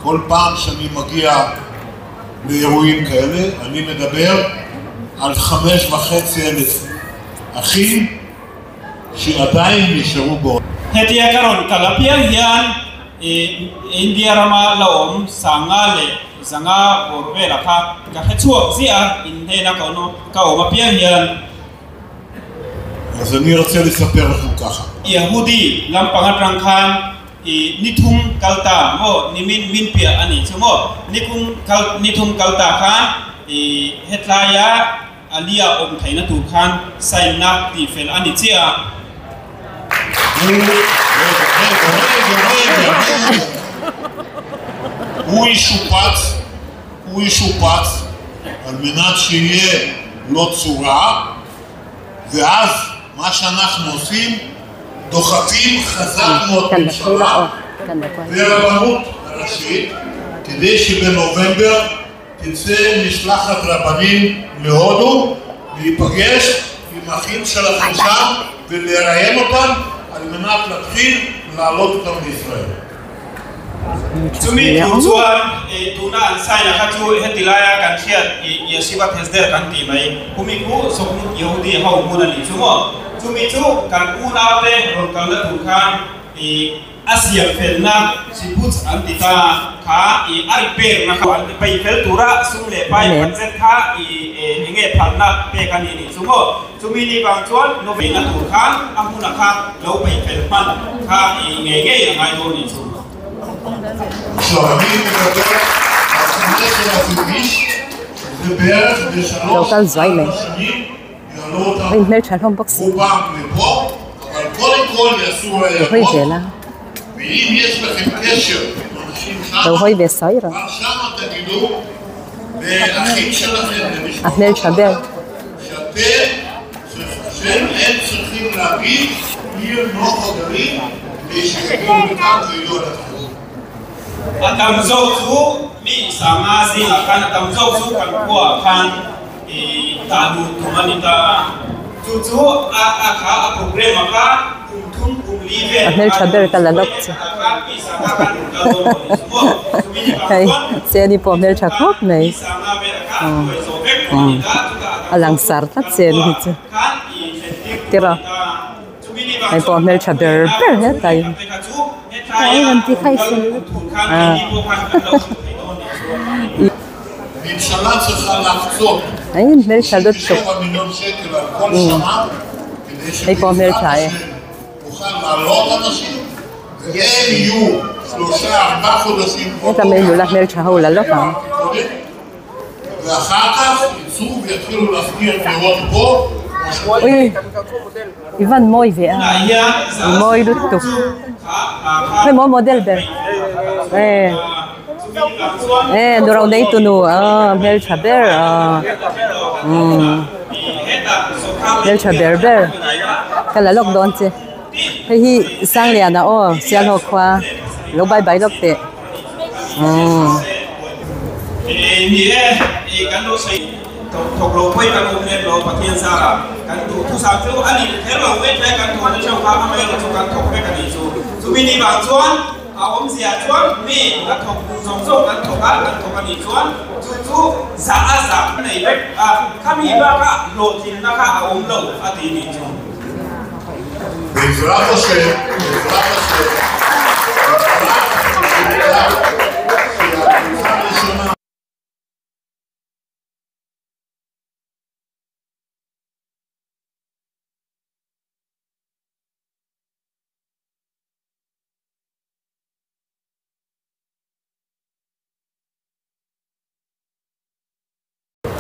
כל פעם שאני מגיע לאירועים כאלה, אני מדבר על 5,500 אחים שעדיין נשארו בו. Hetia ka rawn kal apiang hian India rama la awm sanga leh zanga bawr velah kha ka hre chhuak ziah a, in hnena ka ka awm apiang hian. אז אני רוצה לספר לכם ככה. Yehudi lampang atang khan i nithum kal ta maw nimin min piah a nih chu maw nikum kal nithum kal ta khan i hetlaia Alia awm theihna tur khan sign na tih fel a ni chiah a. הוא ישופץ, הוא ישופץ על מנת שיהיה לו צורה ואז מה שאנחנו עושים דוחפים חזק מאוד ממשלה ורבנות ראשית כדי שבנובמבר תצא משלחת רבנים להודו להיפגש עם האחים שלכם שם ולראיין אותם על מנת להתחיל להעלות אותם לישראל. Chumi tur chuan tuna an sign a kha chu heti laia kan hriat Yeshivat Hesder kan tih mai khumi khu Sokhnut Yehudi ho hmun a nih chu maw? Chumi chu kan unaute rawn kalna tur khan A siam felna Kibbutz an ti ta kha i a repair na kha an ti pai fel tura sum leh pai budget kha i enge phalna pek a ni nih chu maw? Chumi ni vang chuan Noveina tur khan a hmuna kha lo pai fel hman kha i ngei ngei a ngai dawn nih chu. Lo kal zuai mai. A inhmeltha hlawm bawk si. Lo hawi zel a. Lo hawi ve sawi rawh. A hmeltha ber. A tam zawk chu mi sanga zingah khan a tam zawk chu kan khuaah khan ih tah duh tum a ni ta a. Chu chu a a kha a program a kha kum thum kum li vel A hmeltha ber ka la lawk chu. Hei Seni pawh hmeltha khawp mai. A langsar tlat Seni hi chu. Tiraw. Hei pawh hmeltha ber ber hetlai hi. Tlai rawn ti kha i fel lutuk. Hei hmeltha lutuk. Hei pawh hmeltha e. Heta mai nula hmeltha ho la lawk ang. Ui i van mawi ve a i mawi lutuk hei maw model ber e e nu ro nei tunu ah hmeltha ber ah umm hmeltha ber ber ka la lawk dawn che hei hi Sangliana aw Sialhawk khua lo bye bye lawk teh.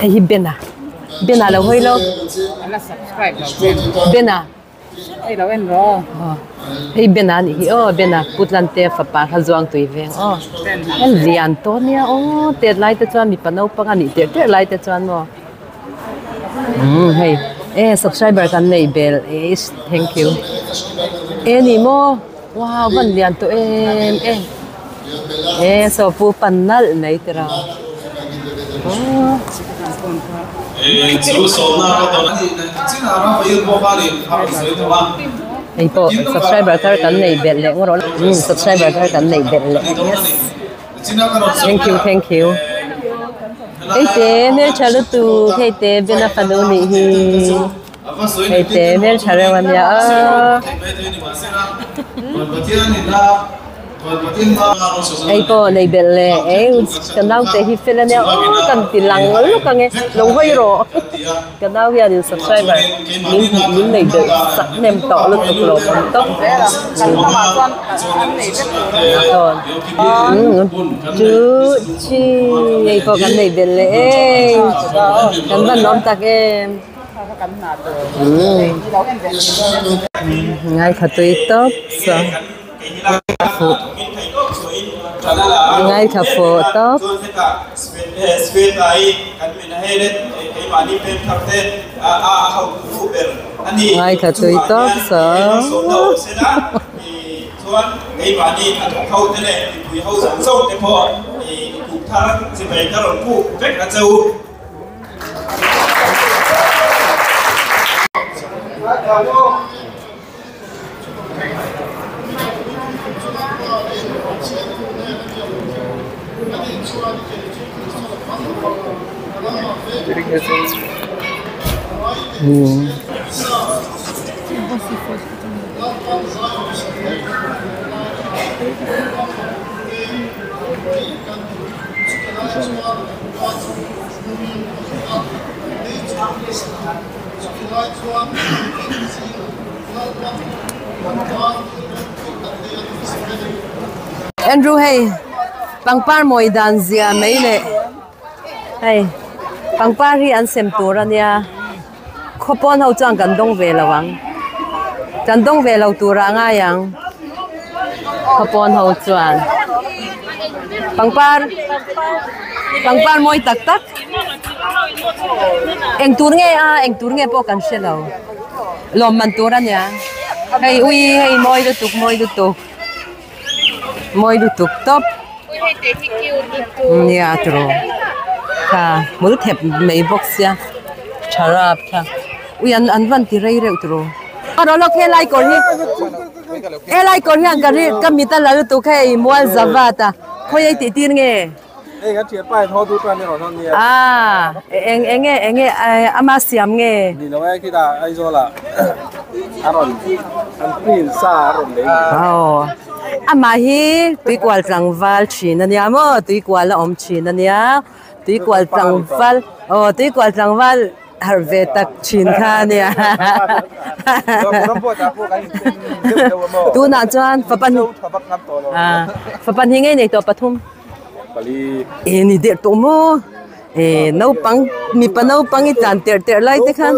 Hei hi Bena Bena lo hawi lo Bena hei Bena a nih hi aw Bena Putlante fapa kha zuang tui veng aw a lian tawh ania aw tet lai te chuan mipa naupang a nih tirh tirh lai te chuan maw umm hei e subscriber kan neih belh eiss thank you e ni maw wow van lian tawh em em. E saw pu pan nalh mai tira hei pawh subscriber thar kan nei belh leh ngawr awm subscriber thar kan nei belh leh yes thank you thank you hei te hmeltha lutuk hei te bena fanu nih hi. Hei te hmeltha reuh a nia aw. Hei pawh nei belh leh eng ka naute hi fel a nia aw kan ti lang lawk ang e lo hawi rawh ka nau hianin subscriber min min nei belh sak hnem tawh lutuk lo awm tawp chu chi hei pawh kan nei belh leh eng kan van lawm tak em. Ngaithla tui tawp sa fuh ngaithla fuh tawp. Ngaithla tui tawp sa. Andrew hei pangpar mawi dan zia mai leh hei pangpar hi an sem tur a nia khawpawn ho chuan kan dawng ve lo ang kan dawng ve lo tur ah ngai ang khawpawn ho chuan pangpar. Pangpar mawi tak tak. Eng tur nge a eng tur nge pawh kan hre lo. Lawmman tur a nia. Hei ui hei mawi lutuk mawi lutuk. Mawi lutuk tawp. Nia tiraw. Kha hmul thep mai bawk sia. Tha rap tha. Ui an an van ti rei reuh tiraw. A rawh lawk helai kawr hi. Helai kawr hian ka ri ka mit a la lutuk hei mual zavat a khawi ei tih tir nge? Hei kan thian pa in haw duh tan ni rawn hawn nia. Ah eng eng nge eng nge ama siam nge? Ni lo e khitah Aizawl ah a rawn an print sa a rawn lei. Aw amah hi tuikual tlangval thin a nia maw tuikual a awm thin a nia tuikual tlangval aw tuikual tlangval. Harh ve tak thin kha a nia. Tunah chuan fapa fapa hnih ngei nei tawh pathum. E ni der tawh maw? E naupang mipa naupang i tlan terh terh lai te khan.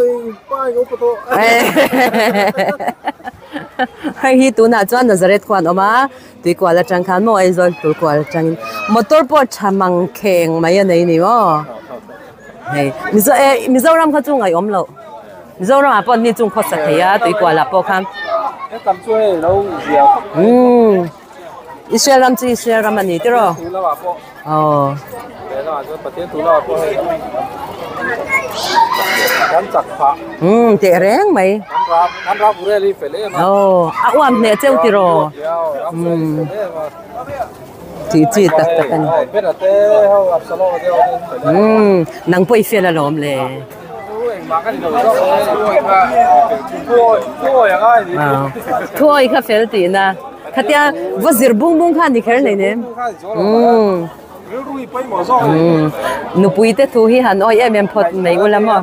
Hei hi tunah chuan Nazareth khuan awm a, tuikual atang khan maw Aizawl tuikual atangin motor pawh tha mangkheng mai a nei ni maw. Hei Mizo eh Mizoram kha chu ngaihawm loh Mizoram ah pawh ni chung khawsa thei a tuikual ah pawh khan umm Israel ram chu Israel ram a ni tiraw aw umm teh reng mai aw a uam hneh cheu tiraw umm. Tih chi tak tak a ni. Umm nang pawh i fel alawm le. Thuawi kha fel tihna. Khatia va zir bung bung kha ni kher hleinem. Umm nupui te thu hi han awih em em phawt mai ula maw.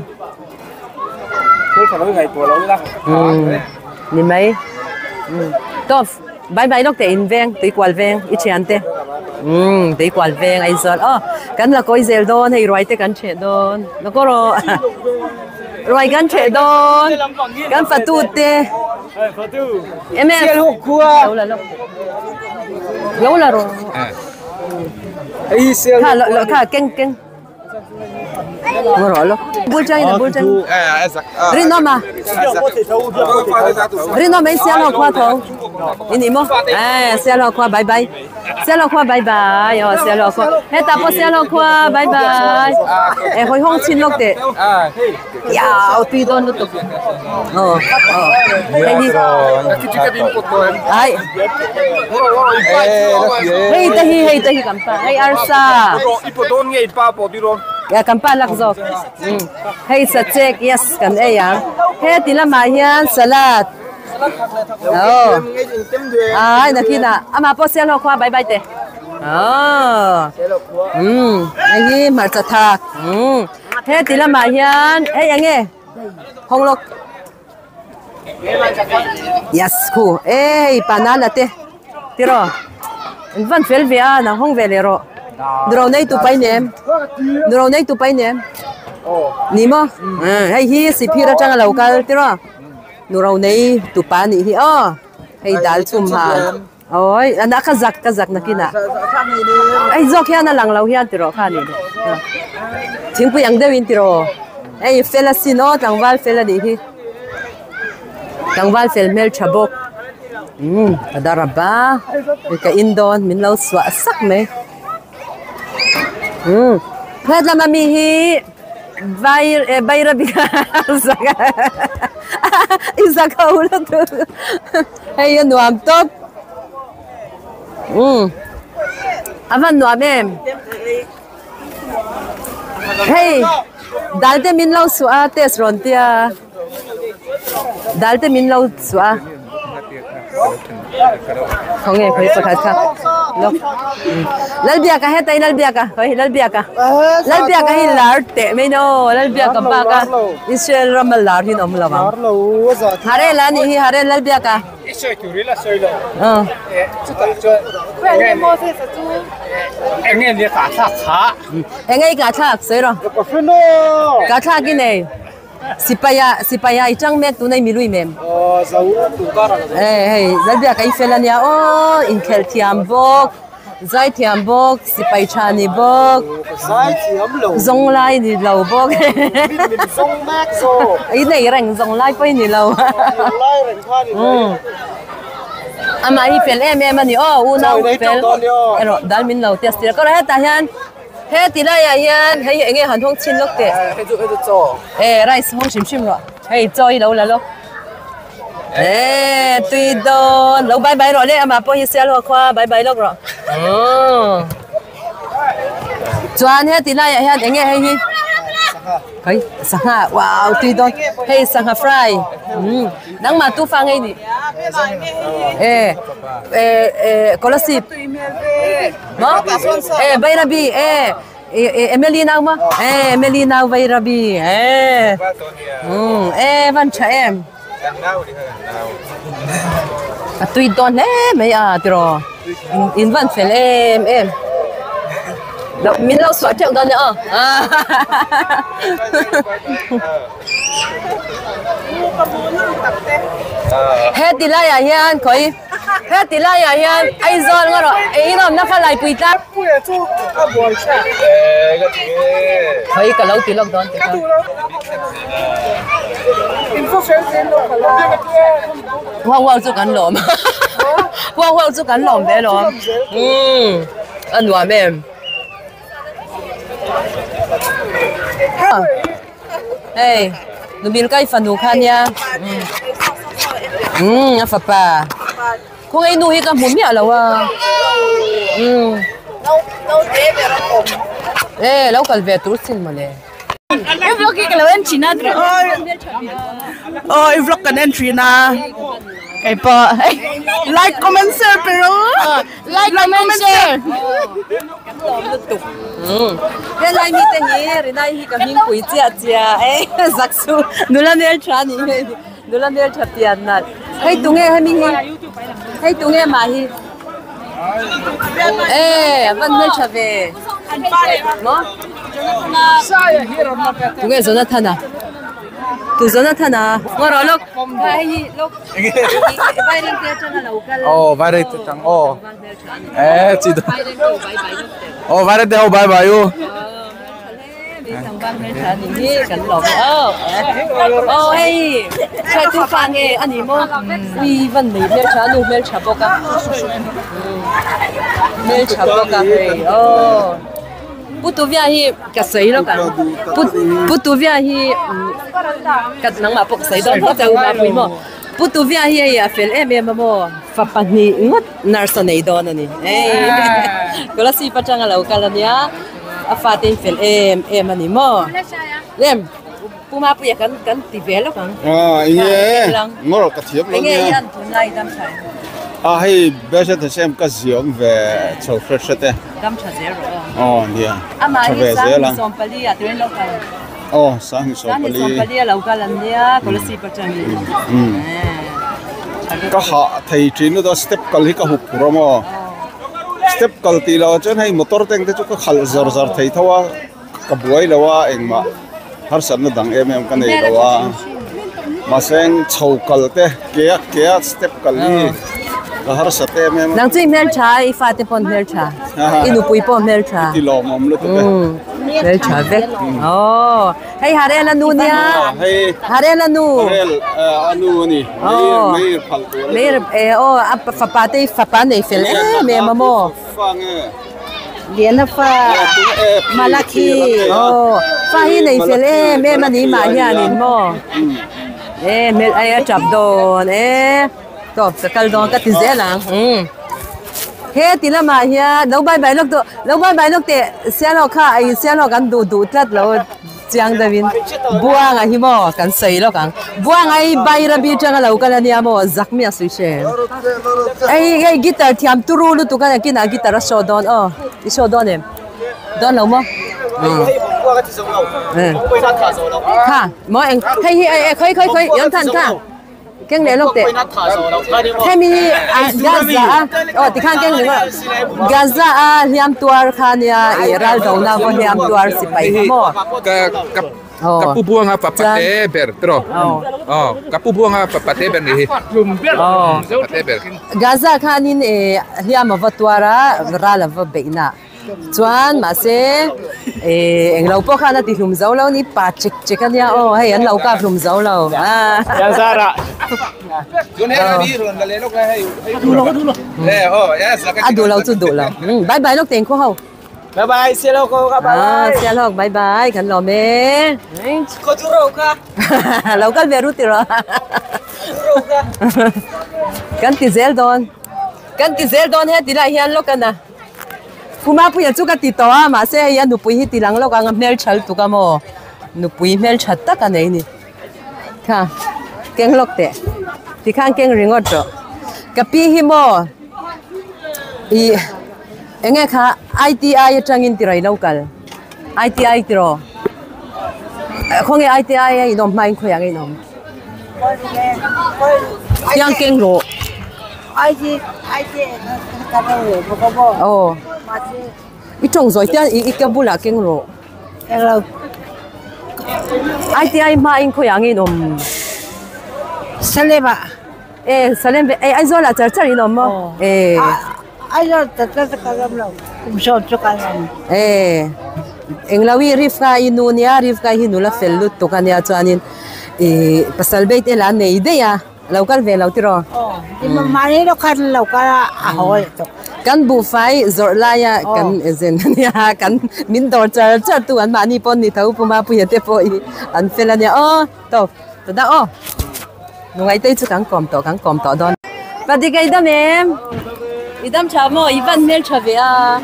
Umm ni mai. Tawp. Bye bye lawk teh in veng tuikual veng i thian te umm tuikual veng Aizawl aw kan la kawi zel dawn hei ruai te kan theh dawn la kaw rawh ruai kan theh dawn kan fatu te em em lo la lawk lo la rawh kha lo kha keng keng. Rinawma Rinawma i sial ho khua tho i ni maw eh sial ho khua bye bye sial ho khua bye bye aw sial ho khua hetah pawh sial ho khua bye bye eh hawi hawng chhin lawk teh iau tui dawn lutuk aw aw hei hi ai hei te hi hei te hi kan pa hei arsa. Ya kan pa lak zawk hei sachek yes kan ei ang heti lamah hian salad aw ai nakinah amah pawh sial ho khua bye bye teh aw umm hei hi hmarcha thak umm heti lamah hian hei eng nge hawng lawk yes khu e hei panana te tiraw an van fel ve a nang hawng ve leh rawh nuro nei tu pai nem nuro nei tu pai nem ni maw hei hi sihphir atang a lo kal tiraw nuro nei tu pa nih hi aw hei dal chhum han awi a ka zak ka zak nakinah hei zawk hian a lang lo hian tiraw kha ni thingpui ang deuhin tiraw hei fel asin aw tlangval fel a nih hi. Tlangval fel hmel tha bawk umm ka dar a ba ka in dawn min lo suah sak mai umm he tlama mi hi vai eh bairabi zak i zak ho lutuk hei a nuam tawp umm a van nuam em. Hei dal te min lo suah a test rawn tia dal te min lo suah a khawnge khawi pakhat kha lawk Lalbiaka heta i Lalbiaka khawi Lalbiaka Lalbiaka hi lar teh mai no Lalbiaka bak a Israel rama lar hi an awm lo ang Harela a nih hi Harel Lalbiaka. I sawi tur ila sawi lo. Chutah chuan eng nge nia kah thlak kha? Eng nge i kah thlak sawi rawh. Ka hre lo. Kah thlak i nei. Sipaia sipaia i tang mek tuna i milui mem. Aw zo tu kar a. Eh hei Lalbiaka i fel ania aw inkhelh thiam bawk. Zaithiam bawk, sipai tha ni bawk, zawng lai ni lo bawk. I nei reng zawng lai pawh i ni lo. Amah hi fel em em a ni aw, unau fel erawh dal min lo test tir a. Ka rawh hetah hian heti laiah hian hei hi eng nge han hawng chhin lawk teh. E rice hawng hrim hrim rawh. Hei chaw hi lo la lawk. E tui dawn lo bye bye rawh le amah pawh hi sial haw khua bye bye lawk rawh. Chuan heti laiah hian eng nge hei hi Hei sangha wow tui dawn hei sangha fry umm nangmah tu fa ngei nih e e e kolasib maw e bairabi e Emily nau maw e Emily nau bairabi e umm e van tha em a tui dawn hle mai a tiraw in van fel em em min lo suah teuh dawn nia aw heti laiah hian khawi heti laiah hian Aizawl ngaw rawh ei inawmna kha laipui tlang khawi ka lo ti lawk dawn ti kha. Huau huau chu kan lawm huau huau chu kan lawm ve lawm umm a nuam em hei numil kai fanu kha nia umm a fapa khawngaih nu hi ka hmu miah lo a umm e lo kal ve tur sin mawle. I vlog hi ka lo en thin a Aw i vlog kan en thin a kei pawh like comment share pe rawh like comment share Helai mi te hi Rinai hi ka hming pui chiah chiah e zak chu nula hmel tha ni hei nula hmel tha pian nalh hei tunge hemi hi hei tunge mah hi E a van hmel tha ve maw tunge Jonathan a tu Jonathan a ngaw rawh lawk hei hi lawk vairengte atanga lo kal aw vairengte atang aw e chi aw vairengte ho bye bye u. Aw hei hruaitu fa nge a ni maw ui van nei hmeltha a nu hmeltha bawk a hmeltha bawk a hei aw Pu Tuvia hi ka sawi lawk ang Pu Pu Tuvia hi ka nangmah pawh ka sawi dawn phawt ang mah pui maw Pu Tuvia hi hei a fel em em a maw fa pahnih ngawt nurse a nei dawn a ni hei Kolasib atanga lo kal a nia. A fate in fel em em a ni maw? Lem, Pu Mapuia kan kan ti ve lawk ang. Ah, enge ngawr ka thiam lo nia. Enge hian tunlai dam tha em? Ah, hei Beshet Hashem ka ziawm ve chho hret hret e. Dam tha zel rawh aw. Aw, nia. Amah hi Sangni 14 ah turin lo kal. Aw, Sangni 14. Sangni 14 a lo kal an nia, Kolasib atangin. Ka hah thei thin lutuk a, step kal hi ka hup phur a maw. Step kal tih loh ah chuan hei motor te ang te chu ka khalh zar zar thei tho a ka buai lo a engmah harsatna dang em em ka nei lo a mahse chho kal te ke a ke a step kal hi ka harsat em em a. Nang chu i hmeltha i fate pawh an hmeltha i nupui pawh a hmeltha. I ti lawmawm lutuk e. Hmeltha vek aw. Hei Harel a nu nia. Harel a nu. Harel a nu a ni. Meir phal tur. Meir e aw a fapa te fapa nei fel em em a maw. Fa nge. Liana fa Malakhi. Aw fa hi nei fel em em a ni mah hianin maw. E hmel ai a tap dawn e. Tawp ka kal dawn ka ti zel ang. He ti lamah hian lo bye bye lawk duh lo bye bye lawk teh sialhawk kha ei sialhawk an duh duh tlat lo chiang deuhin buanga hi maw kan sawi lawk ang buanga hi bairabi atanga lo kal ania maw zak mi a sawi hre hei hei guitar thiam turu lutuk a nakinah guitar a show dawn aw i show dawn em dawn lo maw kha maw eng hei hi khawi khawi khawi Yawnthan kha. Keng leh lawk teh. Hemi hi Gaza a aw tikhan keng leh Gaza a hliam tuar kha nia ih ral dona vaw hliam tuar sipai kha maw. Ka ka ka pu buanga pa pate ber tiraw aw ka pu buanga pa pate ber nih hi pate ber. Gaza khanin ih hliam a va tuar a ral a va beihna. Chuan mahse eh englo pawh khan a ti hlum zo lo ni pa chek chek a nia aw hei an lo kap hlum zo lo a. A duh lo chu duh lo bye bye lawk teng khaw ho. Bye bye sialhawk ho ka bye bye. Sialhawk bye bye kan lawm e. Khaw chu ro kha. Lo kal ve ru ti rawh. Kan ti zel dawn. Kan ti zel dawn he ti lai hian lawk a na. Pumapuia chu ka ti tawh a, mahse hei a nupui hi ti lang lawk ang a hmeltha lutuk a maw? Nupui hmeltha tak a nei ni. Kha, keng lawk teh. Tikhan keng ringawt rawh. Ka pi hi maw ih eng nge kha ITI atangin ti rei lo kal. ITI tiraw? Khawnge ITI a inawm hmain khawiah nge inawm? Tiang keng rawh. Aw i tawng zawi tiang i ka bulah keng rawh. ITI hmain khawiah nge inawm? Salem ah. E Salem ve e Aizawl ah char char in awm maw? E. Aizawl char char chu ka ram lo kum sawm chu ka ram. E englo i Rifka i nu nia Rifka hi nula fel lutuk a nia chuanin i pasal beit ela nei daih a lo kal ve lo tiraw? Aw i mahni lo khan lo kal a a haw leh tawh. Kan buhfai zawrh laia kan zen a nia kan min dawr char char tu an mahni pawh an ni tho Puma Puia te pawh hi an fel a nia aw tawp ta dah aw. Nungaitei chu kan kawm tawh kan kawm tawh dawn. Padik i dam em? I dam tha maw? I van hmel tha ve a.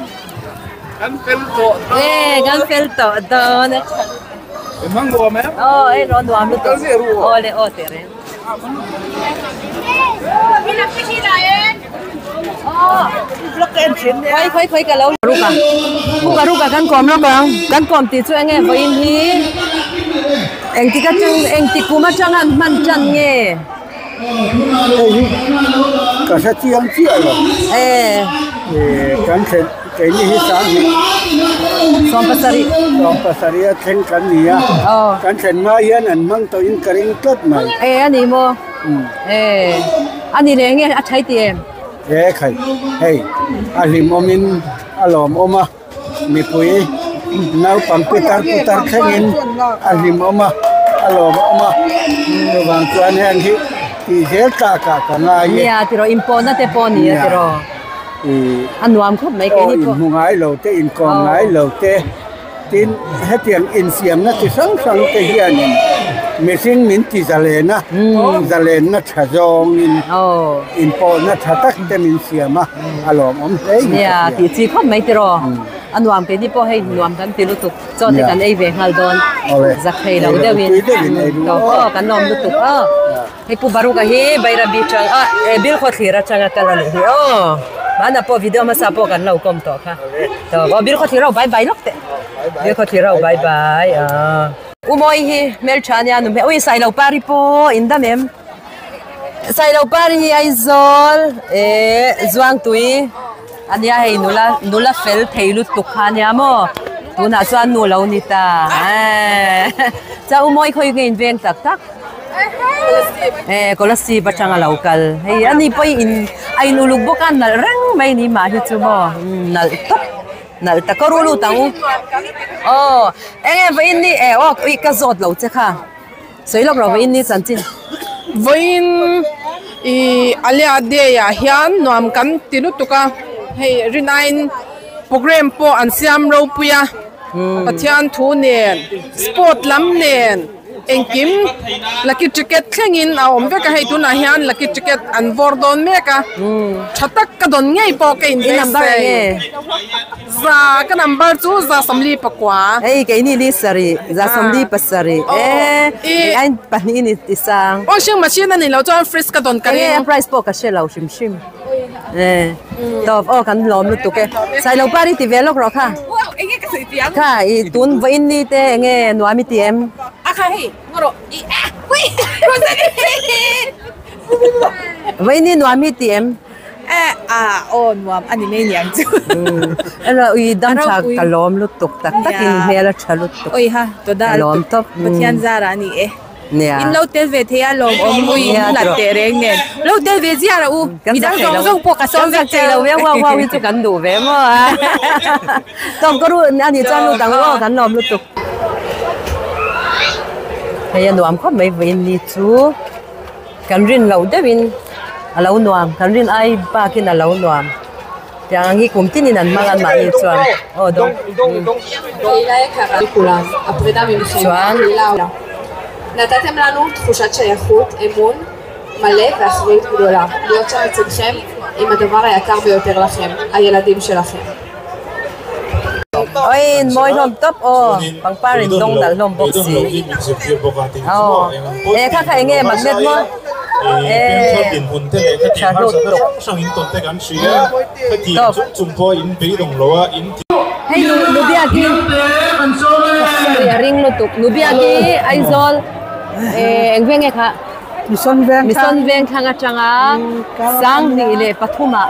Kan fel tawh dawn. E kan fel tawh dawn a tha. I hmang nuam em? Aw ei rawh nuam lutuk. Aw le aw teh reng. Khawi khawi khawi ka lo ruk a. Ruk a ruk a kan kawm lawk ang. Kan kawm tih chu enge vawiin hi. Engtik atang engtik kum atanga an hman tan nge? Hei hi ka hre chiang chiah lo. Eh. Eh kan thlen keini hi sang hi. Sawm pasarih. Sawm pasarih a thleng kan ni a. Aw. Kan thlen hma hian an hmang tawh in ka ring tlat mai. Eh a ni maw? Eh a ni leh nge a thai ti em? Eh khai hei a hlimawm in a lawmawm a. Mipui naupang pitar putar thlengin a hlimawm a, a lawmawm a, chuvang chuan heng hi tih zel tlakah ka ngai e. Nia tiraw inpawhna te pawh nia tiraw a nuam khawp mai keini pawh. Aw inhmu ngai lo te inkawm ngai lo te tin hetiang insiamna chi hrang hrang te hianin mihring min ti zalen a, zalenna tha zawngin inpawhna tha tak te min siam a. A lawmawm hle in ka Nia, hria. tih chi khawp mai tiraw. A nuam keini pawh hei nuam kan ti lutuk. Chaw te kan ei ve nghal dawn. Awle. Zak thei lo Ei lo deuh in. tui deuh in ei duh Tawp aw. aw, kan lawm lutuk aw. Hei Pu Baruka hi Bairabi tang a eh Bilkhawthlir atanga kal a nih hi aw. Hmanah pawh video hmasa pawh kan lo kawm tawh kha. Tawp aw Bilkhawthlir ho bye bye lawk teh. Bilkhawthlir ho bye bye aw. U Mawi hi hmeltha ania nu hmel. Ui Sailo Pari pawh in dam em? Sailo par hi Aizawl eh Zuangtui a nia hei nula nula fel thei lutuk kha a nia maw tunah chuan nu lo ni ta eh chuan u mawi khawi nge in veng tak tak eh Kolasib atanga lo kal hei a ni pawh in a in uluk bawk a nalh reng mai ni mah hi chu maw nalh tawp nalh tak ka ru lut ang u aw eng nge vawiin ni eh aw ka zawt lo che kha. Sawi lawk rawh vawiin ni chanchin. Vawiin i Alia Day ah hian nuam kan ti lutuk a, hei rinaiin program pawh an siam ropui a, Pathian thu nen, sport lam nen engkim lucky ticket thlengin a awm vek a, hei tunah hian lucky ticket an vawr dawn mek a, tha tak ka dawn ngei pawh ka inbeisei. Za ka number chu 144. Hei keini li sarih, 140 e i ain pahnih in i sang. Washing machine a nih loh chuan fridge ka dawn ka ring. Enge a price pawh ka hre lo hrim hrim. E tawp aw kan lawm lutuk e. Sailo par i ti ve lawk rawh kha. Enge ka sawi tiang. Kha i tun vawiin ni te enge nuam i ti em? A kha hei ngaw rawh i a ui. Vaini nuam hi ti em? E a aw nuam a ni mai niang chu. Ela ui dam tha ka lawm lutuk tak takin hmel a tha lutuk. Oi ha to da Ka lawm tawp. Pathian zara a ni e. Nia. In lo tel ve thei a lawm awm ui in hlat teh reng nen. Lo tel ve zia rah u. Midang zawng zawng pawh ka sawm vek chei lo viau huau huau hi chu kan duh ve maw a. Tawm ka ru a nih chuan lut ang aw kan lawm lutuk. Hei a nuam khawp mai vawiin ni chu kan rin loh deuhin a lo nuam kan rin ai bakin a lo nuam. Tiang ang hi kum tinin an hmang an mahni chuan aw dawng chuan. נתתם לנו תחושת שייכות, אמון מלא ואחריות גדולה להיות שם לצדכם עם הדבר היקר ביותר לכם, הילדים שלכם. Oi mawi hlawm tawp aw pangpar in dawng nalh hlawm bawk si aw e kha kha enge magnet maw e tha hlut tuk tawp hei nu nubiaki a ring lutuk nubiaki Aizawl eng veng nge kha Mission veng Mission veng thlang atanga Sanghnih leh pathumah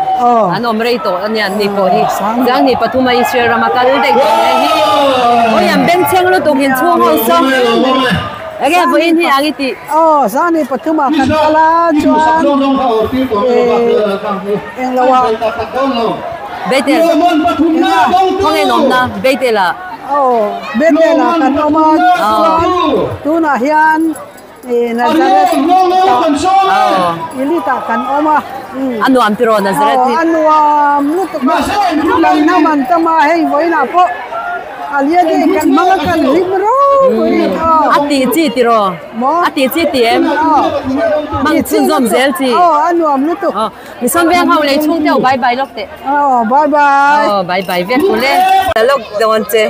an awm rei tawh a nia an ni pawh hi Sanghnih pathuma Israel rama kal daih tawh mai hi awi an bengchheng lutuk inchhung ho saw enge vawiin hi ang i tih Aw Sanghnih pathumah kan kal a chuan eng lo ah Bethel khawnge in awmna Bethel ah Aw Bethel ah kan awm a chuan tunah hian Nazareth tah Elite ah kan awm a. A nuam tiraw Nazareth hi? A nuam lutuk a, kan hnam an tam a, hei vawiinah pawh a lian hi kan hmang a kan hlim ropui a. A tih chi tiraw? A tih chi ti em? Hmang chhunzawm zel chi. Aw a nuam lutuk. Mison veng ho lei chhung te bye bye lawk teh. Aw bye bye. Aw bye bye vek kule. Lawk dawn che.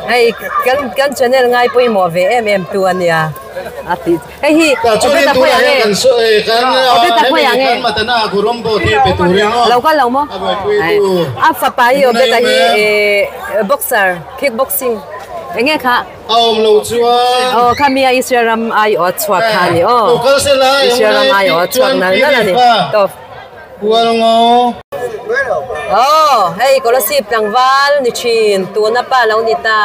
Hei kan kan channel ngai pawimawh ve em em tu a nia a tih hei hi Obeta pawih ang e Obeta pawih ang e lo kal lo maw a fapa hi Obeta hi boxer kick boxing eng nge kha aw kha mi a Israel ram aiawh a chhuak kha a ni aw Israel ram aiawh a chhuak nal nal a ni tawp. Aw hei Kolasib tlangval ni thin tuna pa lo ni ta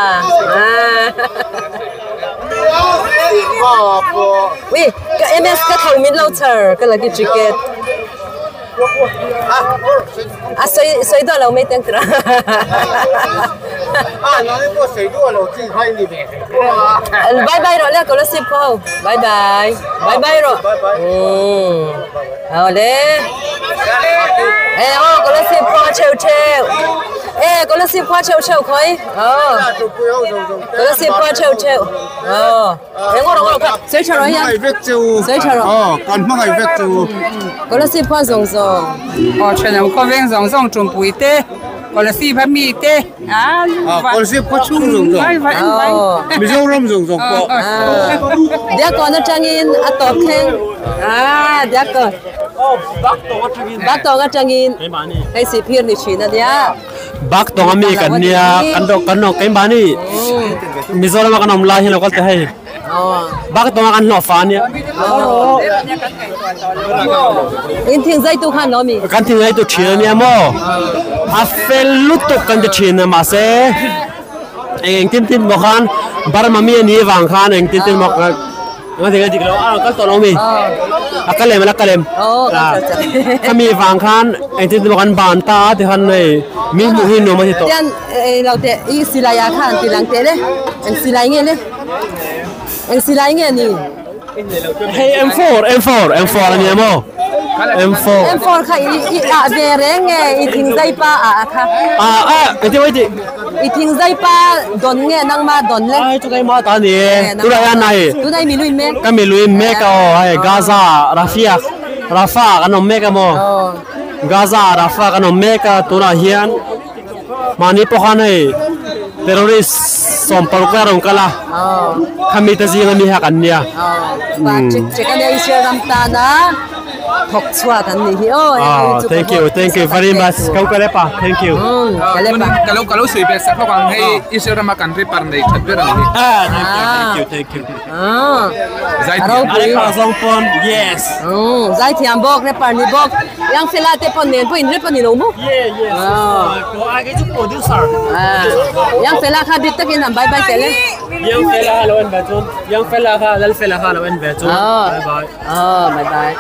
ui ka ms ka tho min lo char ka lagi ticket a sawi sawi duah lo mai teng tura bye bye rawh le Kolasib khaw ho bye bye bye bye rawh Awle. E aw Kolasib khua cheu cheu. E Kolasib khua cheu cheu khoi. Aw. Kolasib khua cheu cheu. Aw. E ngor ngor kha. Sei tha rồi nha. Sei tha rồi. Aw, kan hmangaih vek chu. Kolasib khua zawng zawng. Aw thenawm khaw veng zawng zawng tumpui te Kolasib a mi te. Ah, Kolasib khua chhung zawng zawng. Mizoram zawng zawng pawh. Diakon atangin a tawp thleng. Ah, Diakon. Baktawng atangin. Hei sihphir ni thin a nia. Baktawng a mi kan nia, kan rawh kan rawh keimahni Mizoram a kan awm lai hi lo kal teh hei. Baktawng a kan hlawh fa a nia. In thing zai tu khan lo mi. Kan thing zai tu thin a nia maw. A fel lutuk kan ti thin a mahse eng eng tin tin maw khan Burma mi a nih vang khan eng tin tin maw Nga thing a dik lo a kal tawh lo mi a kal em a la kal em khami vang khan engtin te pawh kan ban ta a tikhan hei mi hmuh hi nuam a ti tawh. Tian lo teh i silai ah khan ti lang teh le eng silai nge le eng silai nge ni. Hei M4 M4 M4 a nia maw M4. M4 kha i i ah ve reng nge i thing zai pa ah kha. A a engtin maw i tih. I thing zai pa dawn nge nangma dawn le. Ai chu keimah ta a ni e tunah hian hei. Tunah i miluin mek. Ka miluin mek a aw hei Gaza Rafia Rafah kan awm mek a maw Gaza Rafah kan awm mek a tunah hian mahni pawh khan hei terrorist 60 vel a rawn kal a khami te zinga mi kha kan nia. Check a nia Israel ram tana. Thawk chhuak an nih hi aw hei Ah, chu thank you, thank you very much. Kau kalepa, thank you. Kalepa. Ka lo ka lo sawi ve sak hlawk ang hei Israel rama kan rapper nei that ber a ni hi. Ah, thank you, thank you, thank you. Ah. Zaithiam. Alepa zawng pawn, yes. Zaithiam bawk, rapper ni bawk. Yang fela te pawn nen pawh in rap a ni lo maw? Yeah, yes. Ko ai ke chu producer. Ah. Yang fela kha bik takin han bye bye tel e. Yang fela kha lo en ve chun. Yang fela kha lal fela kha lo en ve chun. Bye bye. Oh, bye bye.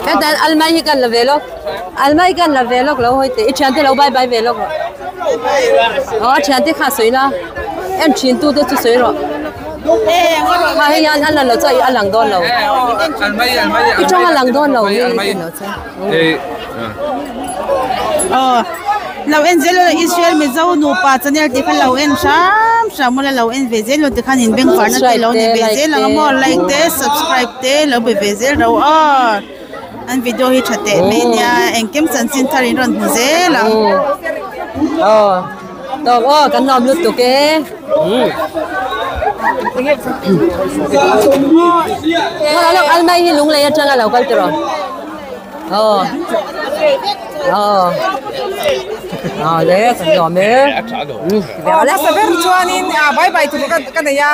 Hetan almai hi kan la ve lawk. Almai kan la ve lawk lo hawi teh. I thiante lo bye bye ve lawk rawh. Oh, a thiante kha sawi la. En thin tu te chu sawi rawh. Kha hei hian a la lo chu a lang dawn lo. I tawng a lang dawn lo hi lo chu. Oh, lo en zel ula Israel Mizo nupa channel tih kha lo en hram hram ula lo en ve zel ula tikhan in beng farna te lo ni ve zel ang a maw like te subscribe te lo be ve zel ro aw an video hi tha teh mai nia engkim chanchin thar in rawn hmu zel ang. Aw tawk aw kan nuam lutuk e. Ngaw lawk almai hi lunglei atanga lo kal tiraw. Aw aw aw le kan nuam e. Hmasa ber chuanin bye bye tur ka nei a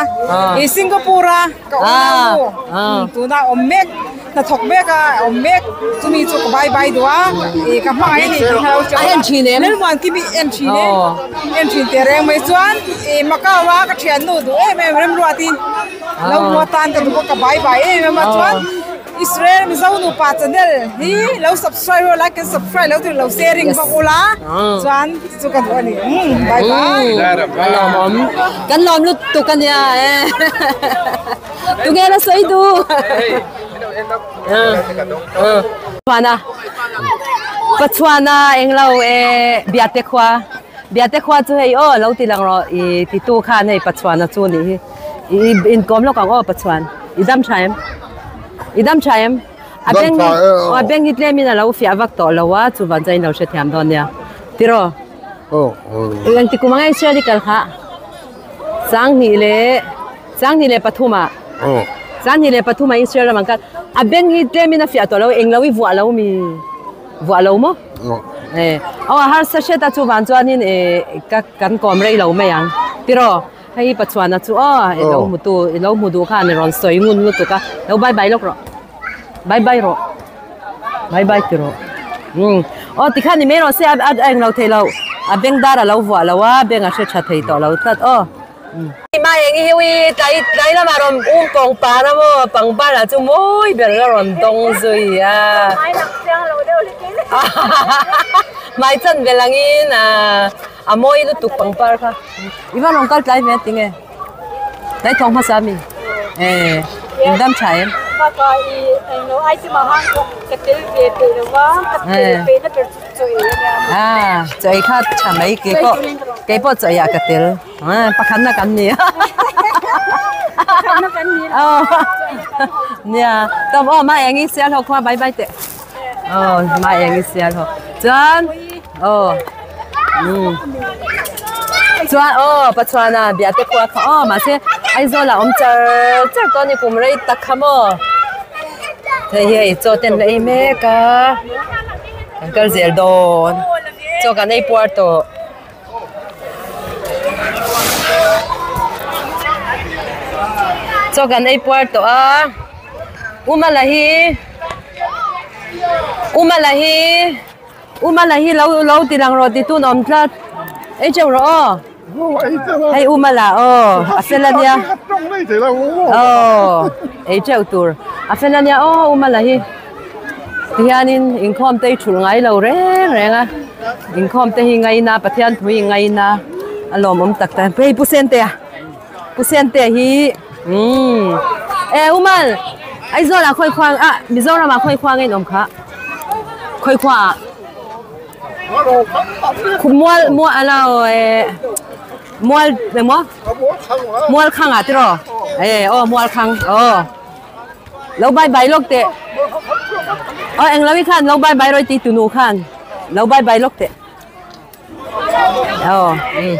i Singapore a ka awm a tuna awm mek hnathawk mek a awm mek chumi chu ka bye bye duh a i ka hmangaih a ni tih kha lo hria a Lalmuan kimi en thin e en thin teh reng mai chuan i Macau a ka thiannu duh em em Remruati lo hmu atan ka duh a ka bye bye em em a chuan. Israel Mizo nupa channel hi lo subscribe rawh like and subscribe lo tir lo sharing bawk ula chuan chu ka duh a ni bye bye. Kan lawm awm kan lawm lutuk a nia e tunge la sawi duh Pachuana Pachuana englo e Biate khua Biate khua chu hei aw lo ti lang rawh i titu khan hei Pachuana chu nih hi. I inkawm lawk ang aw Pachuan. I dam tha em? I dam tha em? A beng a beng hi tlemin a lo fiah vak tawh lo a, chuvan chuan in lo hrethiam dawn nia. Tiraw? Engti kum anga Israel i kal kha? Sanghnih leh Sanghnih leh pathumah Sanghnih leh pathumah Israel ram ang kal. A beng hi tlemin a fiah tawh lo, englo i vuah lo mi? Vuah lo maw? Eh, aw a harsa hret a chuvan chuanin eh ka kan kawm rei lo mai ang. Tiraw? Hei Pachuana chu aw i lo hmu tu i lo hmu duh khan i rawn sawi ngun lutuk a lo bye bye lawk rawh bye bye rawh bye bye ti rawh umm aw tikhan ni mai rawh se a a englo thei lo a beng dar a lo vuah lo a beng a hre tha thei tawh lo tlat aw mai eng hi ui tlai tlai lamah rawn um pawng par a maw pangpar ah chu mawi ber a rawn dawng zui a hmai chan vel angin ahh A mawi lutuk pangpar kha. I va rawn kal tlai ve tinge? Tlai thawng hmasa mi? Eh, in dam tha em? Baka i englo ai te mahang ka tel ve peih lo va, ka tel peih na ber chu chaw ei a nia. Ah, chaw ei kha tha mai kei pawh kei pawh chaw ei ah ka tel. Ah, pakhat na kan ni. Pakhat na kan ni. Oh. Nia, tom aw ma eng i sial ho khua bye bye teh. Oh, ma eng i sial ho. Chuan oh umm chuan aw Pachuana biate khua kha aw mahse Aizawl ah awm char char tawh a ni kum rei tak kha maw hei hi hei chaw te an la ei mek a kan kal zel dawn chaw kan ei puar tawh. Chaw kan ei puar tawh a Umala hi Umala hi. Umala hi lo lo ti lang rawh ti tun awm tlat ei teuh rawh aw hei Umala aw a fel ania aw ei teuh tur a fel ania aw Umala hi tihianin inkhawm te hi thulh ngai lo reng reng a inkhawm te hi ngaina Pathian thu hi ngaina a lawmawm tak tak hei Pu Sentea Pu Sentea hi umm e Umal Aizawl ah khawi khuang ah Mizoram ah khawi khuang a inawm kha. Khawi khua ah mual mual alo eh mual emaw mual khang ah tiraw eh aw mual khang aw lo bye bye lawk teh aw englo hi khan lo bye bye rawih tih tunu khan lo bye bye lawk teh aw um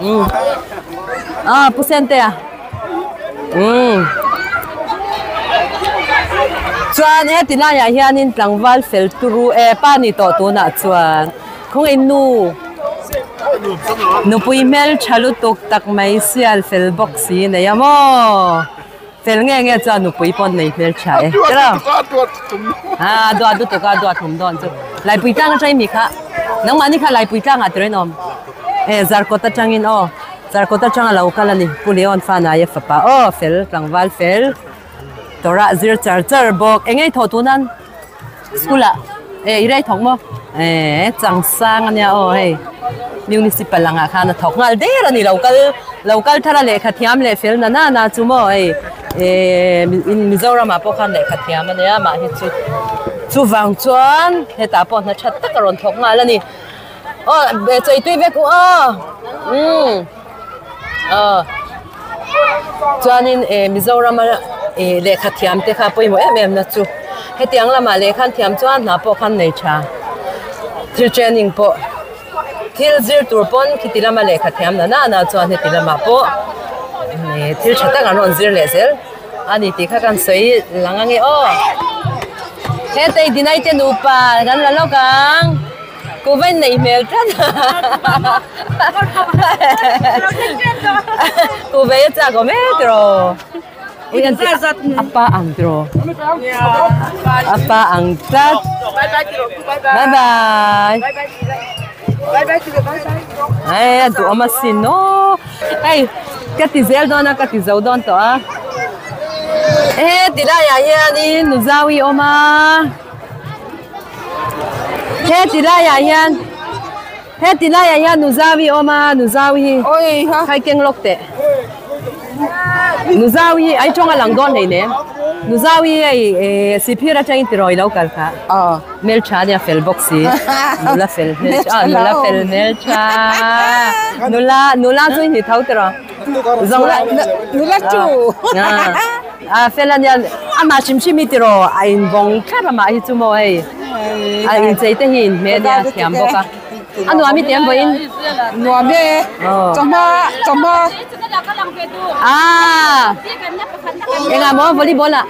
um aw pu Sentea um. Chuan heti laiah hianin tlangval fel turu e pa ni tawh tunah chuan khawngaih nu nupui hmeltha lutuk tak mai sial fel bawk si nei a maw fel nge nge chuan nupui pawh nei hmeltha e tiraw ah duat lutuk a duat hlum dawn chu laipui tlang atangin mi kha nangmahni kha laipui tlangah tir in awm e zarkawt atangin aw zarkawt atanga lo kal a ni pu Leon Fanaia fapa aw fel tlangval fel. Torah zir char char bawk eng nge thawh tun an school ah eh i rei thawk maw eh chang sang ania aw hei municipal angah khan a thawk nghal der ani lo kal lo kal thar a lehkha thiam leh fel na na na chu maw hei eh Mizoram ah pawh khan lehkha thiam ania mah hi chu chuvang chuan hetah pawh hna that tak a rawn thawk nghal ani aw chei tui vek u aw umm. Aw chuanin eh Mizorama ih lehkha thiam te kha pawimawh em em na chu hetiang lamah lehkha an thiam chuan hna pawh khan nei tha thil training pawh thil zir tur pawn khiti lama lehkha thiam na na na chuan heti lamah pawh ih thil tha tak an rawn zir leh zel a ni tih kha kan sawi lang ange aw hetei dinai te nupa kan la lawk ang. Kuvain nei hmel tlat Kuvei a chak awm e tiraw Ui an ti a pa ang tiraw A pa ang tlat Bye bye Hei a duhawm asin aw Hei ka ti zel dawn a ka ti zo dawn tawh a He tilaiah hianin Nuzawi awm a. Heti laiah hian heti laiah hian Nuzawi awm a Nuzawi hi khai keng lawk teh Nuzawi hi ai tawng a lang dawn hleinem Nuzawi hi hei eh Sihphir atangin tiraw i lo kal kha hmeltha ania fel bawk si nula fel hmeltha nula fel hmeltha nula nula chu i ni tho tiraw zawng nula chu A fel ania amah hrim hrim hi tiraw a invawng thlap amah hi chu maw hei a inchei te hi inhmeh ania thiam bawk a a nuam i tiang vawiin nuam e chawhma chawhma ah engah maw volleyball ah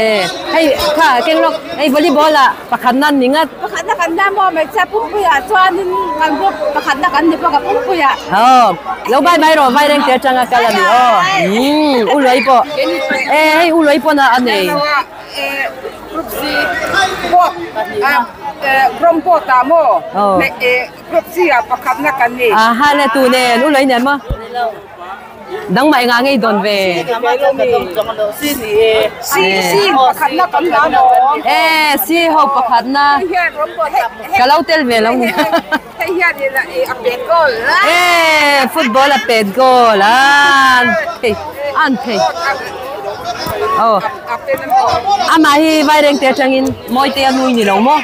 e hei kha keng lawk hei volleyball ah pakhatna an ni ngat pakhatna kan nia maw hmeichhia pumpuiah chuanin kan group pakhatna kan ni bawk a pumpuiah Aw lo bye bye rawh vaireng te atanga kal a ni aw umm u luai pawh e hei u luai pawn a nei group C pawh group pawh tah maw group C ah pakhatna kan ni aha le tu nen u luai nen maw Dangmah engah ngei dawn ve. E si ho pakhatna ka lo tel ve lo ni. E football a pet goal an thei an thei. Aw amah hi vairengte atangin Mawite a nui ni lo maw?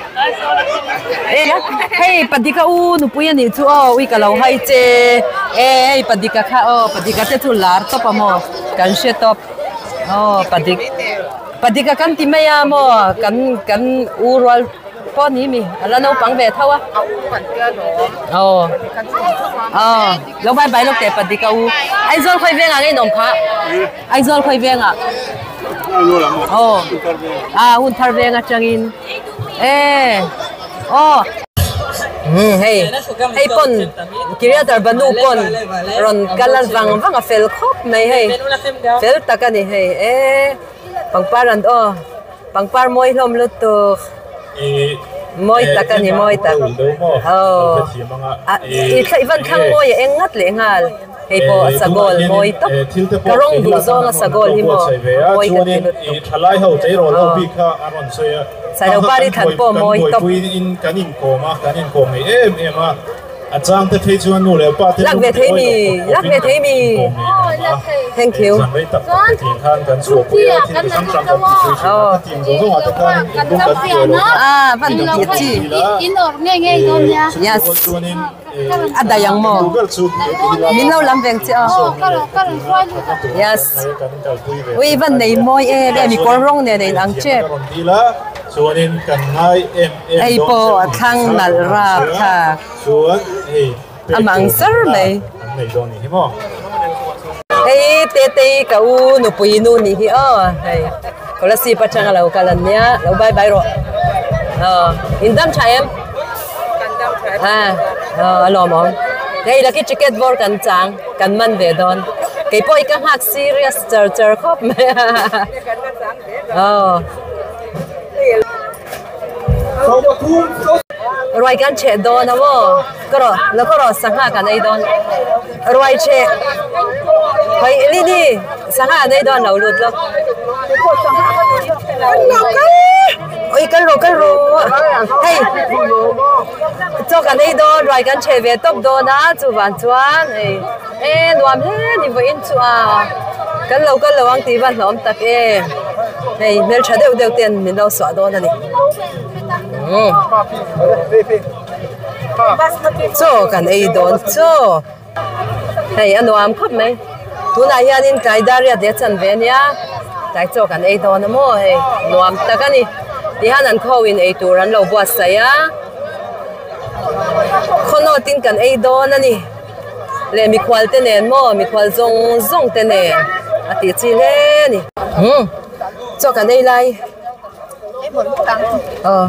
E hei Padika u nupui a nih chu aw ui ka lo hai che e hei Padika kha aw Padika te chu lar tawp a maw kan hre tawp aw Padik Padika kan ti mai a maw kan kan u rual pawh a ni mi a la naupang ve tho a aw aw lo bye bye lawk teh Padika u Aizawl khawi vengah nge in awm kha. Aizawl khawi vengah aw a hun thar veng atangin e aw umm hei hei pawn Kiryat Arba nu pawn rawn kal a vang vang a fel khawp mai hei fel tak a ni hei e pangpar an aw pangpar mawi hlawm lutuk mawi tak a ni mawi tak aw i van thlang mawi a eng ngat leh nghal. Hei pawh a sagol mawi tawp ka rawng duh zawng a sagol hi maw mawi ka ti lutuk aw Sailopari thlan pawh mawi tawp. Lak ve thei mi lak ve thei mi thank you aw ah van ti chi yes. A daih ang maw? Min lo lam veng che aw. Yes. Ui van nei mawi em em i kawr rawng nen a in ang tep. Hei pawh a thlang nalh rap thlak. A mang sar mai. Hei. Tetei ka u nupui nu nih hi aw hei Kolasib atanga lo kal an nia lo bye bye rawh aw in dam tha em a aw a lawmawm hei lucky ticket bawr kan chang kan man ve dawn keipawh i ka nghak serious char char khawp mai a aw. Ruai kan cheh dawn a maw? Ka rawh, la ka rawh sangha kan ei dawn. Ruai cheh Hoi Lily, sangha an ei dawn lo lut lawk. Oi kal rawh kal rawh. Hei chaw kan ei dawn, ruai kan cheh ve tawp dawn a chuvang chuan hei e nuam hle ni vawiin chu a kan lo kal lo ang tih va hlawm tak em. Hei hmeltha deuh deuh ten min lo suah dawn a ni. Chaw kan ei dawn chaw hei a nuam khawp mai tunah hianin tlai dar riat leh a chanve a nia tlai chaw kan ei dawn a maw hei nuam tak a ni tihian an khawin ei tur an lo buatsaih a khawnawt in kan ei dawn a ni leh mikhual te nen maw mikhual zawng zawng te nen a tih chi hle a ni chaw kan ei lai. Aw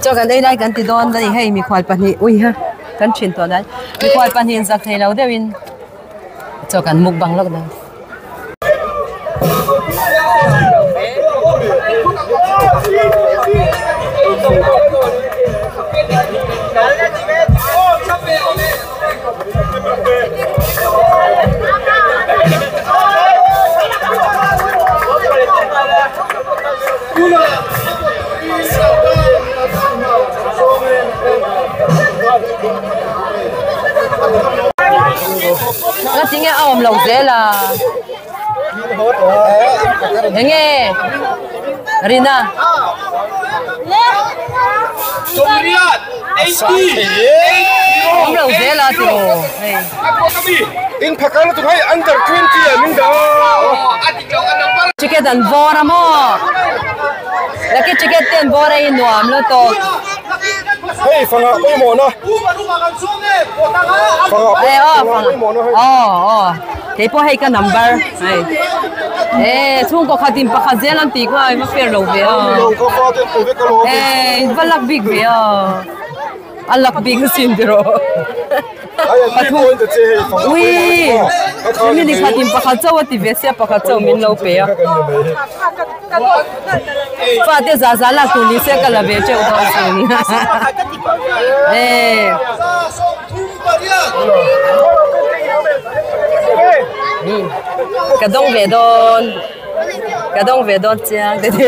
chaw kan ei lai kan ti dawn a ni hei mikhual pahnih ui ha kan thin tawh dan mikhual pahnih in zak thei lo deuh in chaw kan mukbang lawk dawn. Nga tinge a awm lo zel a enge Rina awm lo zel a tiraw hei. In phakar lutuk hei under 20 ah min dah a. Ticket an bawr a maw? Lucky ticket te an bawr a i nuam lutuk. Hei fanga pawimawh na. Fanga pawimawh na hei. Aw aw kei pawh hei ka number hei. E chhungkaw khat in pakhat zel an tih kha i va fair lo ve a. E i va luck bik ve a. A luck bik na sin tiraw. Ui minute khat in pakhat chauh a ti ve sia pakhat chauh min lo pe a fate za za lak tur ni se ka la ve teuh dawn sin e ka dawng ve dawn ka dawng ve dawn chiang te ti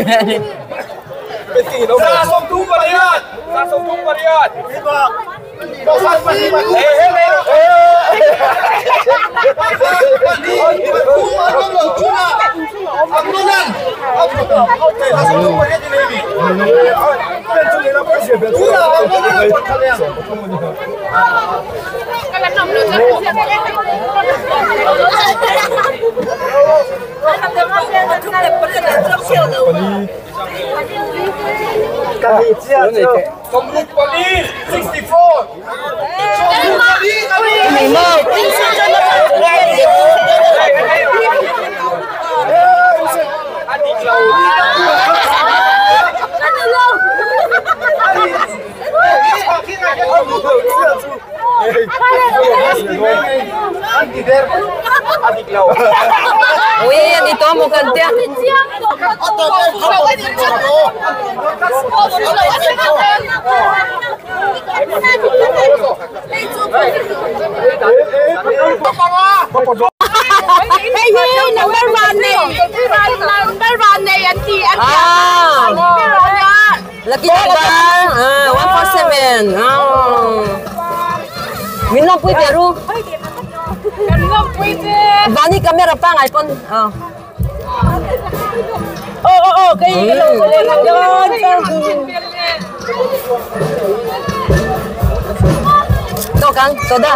Ui ani to mo kan tia. Hei hi number 1 nei number 1 nei an ti an ti Lucky number 147. Min lawm pui peru. Kan lawm pui che. Vani camera pa ngai pon. Oh oh oh kai lo ko le don. To kang to da.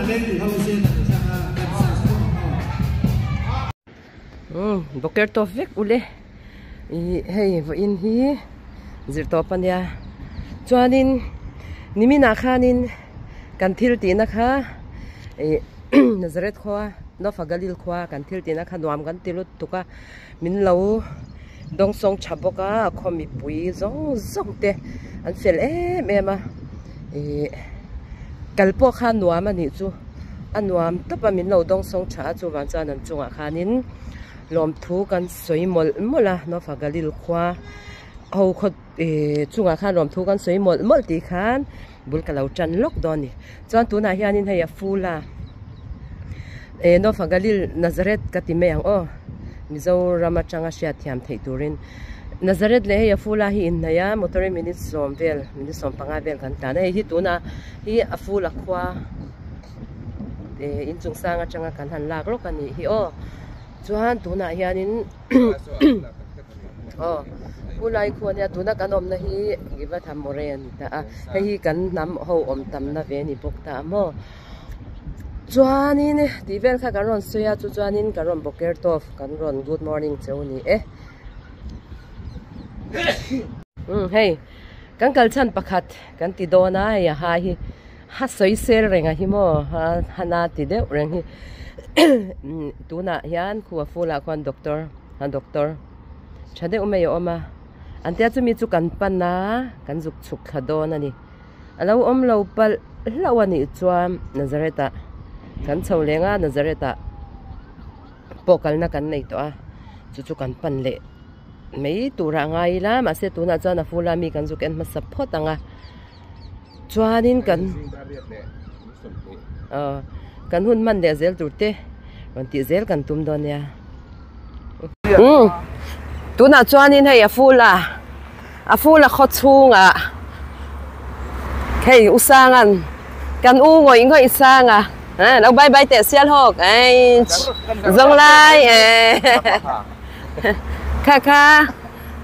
们以后先等一下啊，看上哦。 嗯，boker tawh vek ule ih hei vawiin hi zir tawp ania chuanin niminah khanin kan thil tihna kha ih Nazareth khua Nofa Galil khua kan thil tihna kha nuam kan ti lut tuk a min lo dawngsawng tha bawk a a khaw mipui zawng zawng te an fel em em a ih kal pawh kha nuam a nih chu a nuam tawp a min lo dawngsawng tha a chuvang chuan an chungah khanin lawmthu kan sawi mawlh mawlh a Nofa Galil khua ho khaw ih chungah khan lawmthu kan sawi mawlh mawlh tih khan bul ka lo tan lawk dawn a ni chuan tunah hianin hei a ful a eh Nofa Galil Nazareth ka ti mai ang aw Mizoram atanga hriat thiam theih turin Nazareth leh hei a ful a hi inhnaih a motor in minute sawm vel minute 15 vel kan tlan a hei hi tunah hi a ful a khua eh inchung sang atanga kan han lak lawk a nih hi aw chuan tunah hianin aw khulai khu ania tuna kan awmna hi Givathamore a ni ta a hei hi kan hnam ho awm tamna ve a ni bawk ta a maw chuanin tih vel kha kan rawn sawi a chu chuanin kan rawn bawker tawp kan rawn good morning cheu a ni e umm hei kan kal chhan pakhat kan ti dawn a hei a ha hi ha sawi sel reng a hi maw ha hana ti deuh reng hi tunah hian khu a ful ah khuan doctor a doctor tha deuh mai a awm a an tia chumi chu kan pan a kan zuk chhuk thla dawn a ni a lo awm lo palh hlauh a nih chuan Nazareth ah kan chho leng a Nazareth ah pawh kalna kan nei tawh a chu chu kan pan leh mai turah a ngai ila mahse tunah chuan a ful a mi kan zuk en hmasa phawt ang a. Chuanin kan aw kan hun hman leh zel tur te rawn tih zel kan tum dawn nia. Umm tunah chuanin hei a ful a a ful a khaw chhungah hei u Sangan kan u ngawih ngawih Sanga eh lo bye bye teh sial hawk eii zawng lai eh kha kha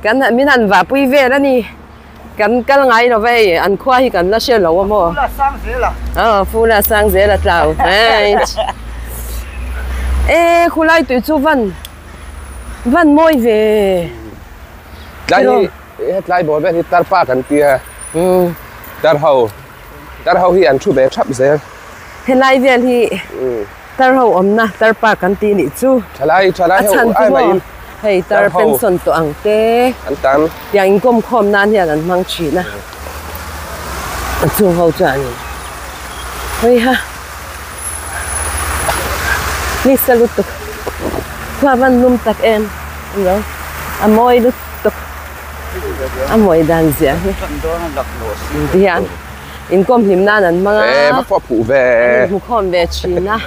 kan min han vahpui vel a ni. Kan kal ngai lo va hei an khua hi kan la hre lo a maw. Fula sang zel a. Aw fula sang zel a tlau. E khulai tui chu van van mawi ve. Tlai hi hetlai bawr vel hi tarpa kan tia. Tar ho tar ho hi an thu ve thap zel. Helai vel hi tar ho awmna tarpa kan tih nih chu. Thalai thalai ho ai mai in. Hei tar pension tawh ang te. An tam. Tiang inkawm khawm nan hian an hmang thin a. A chung ho chuan in hawi ha. Ni sa lutuk. Khua van lum tak em. Ilo a mawi lutuk. A mawi dan zia hi. Tihian. Inkawm hlim nan an hmang a. Eh, va pawh phuh ve. An inhmu khawm ve thin a.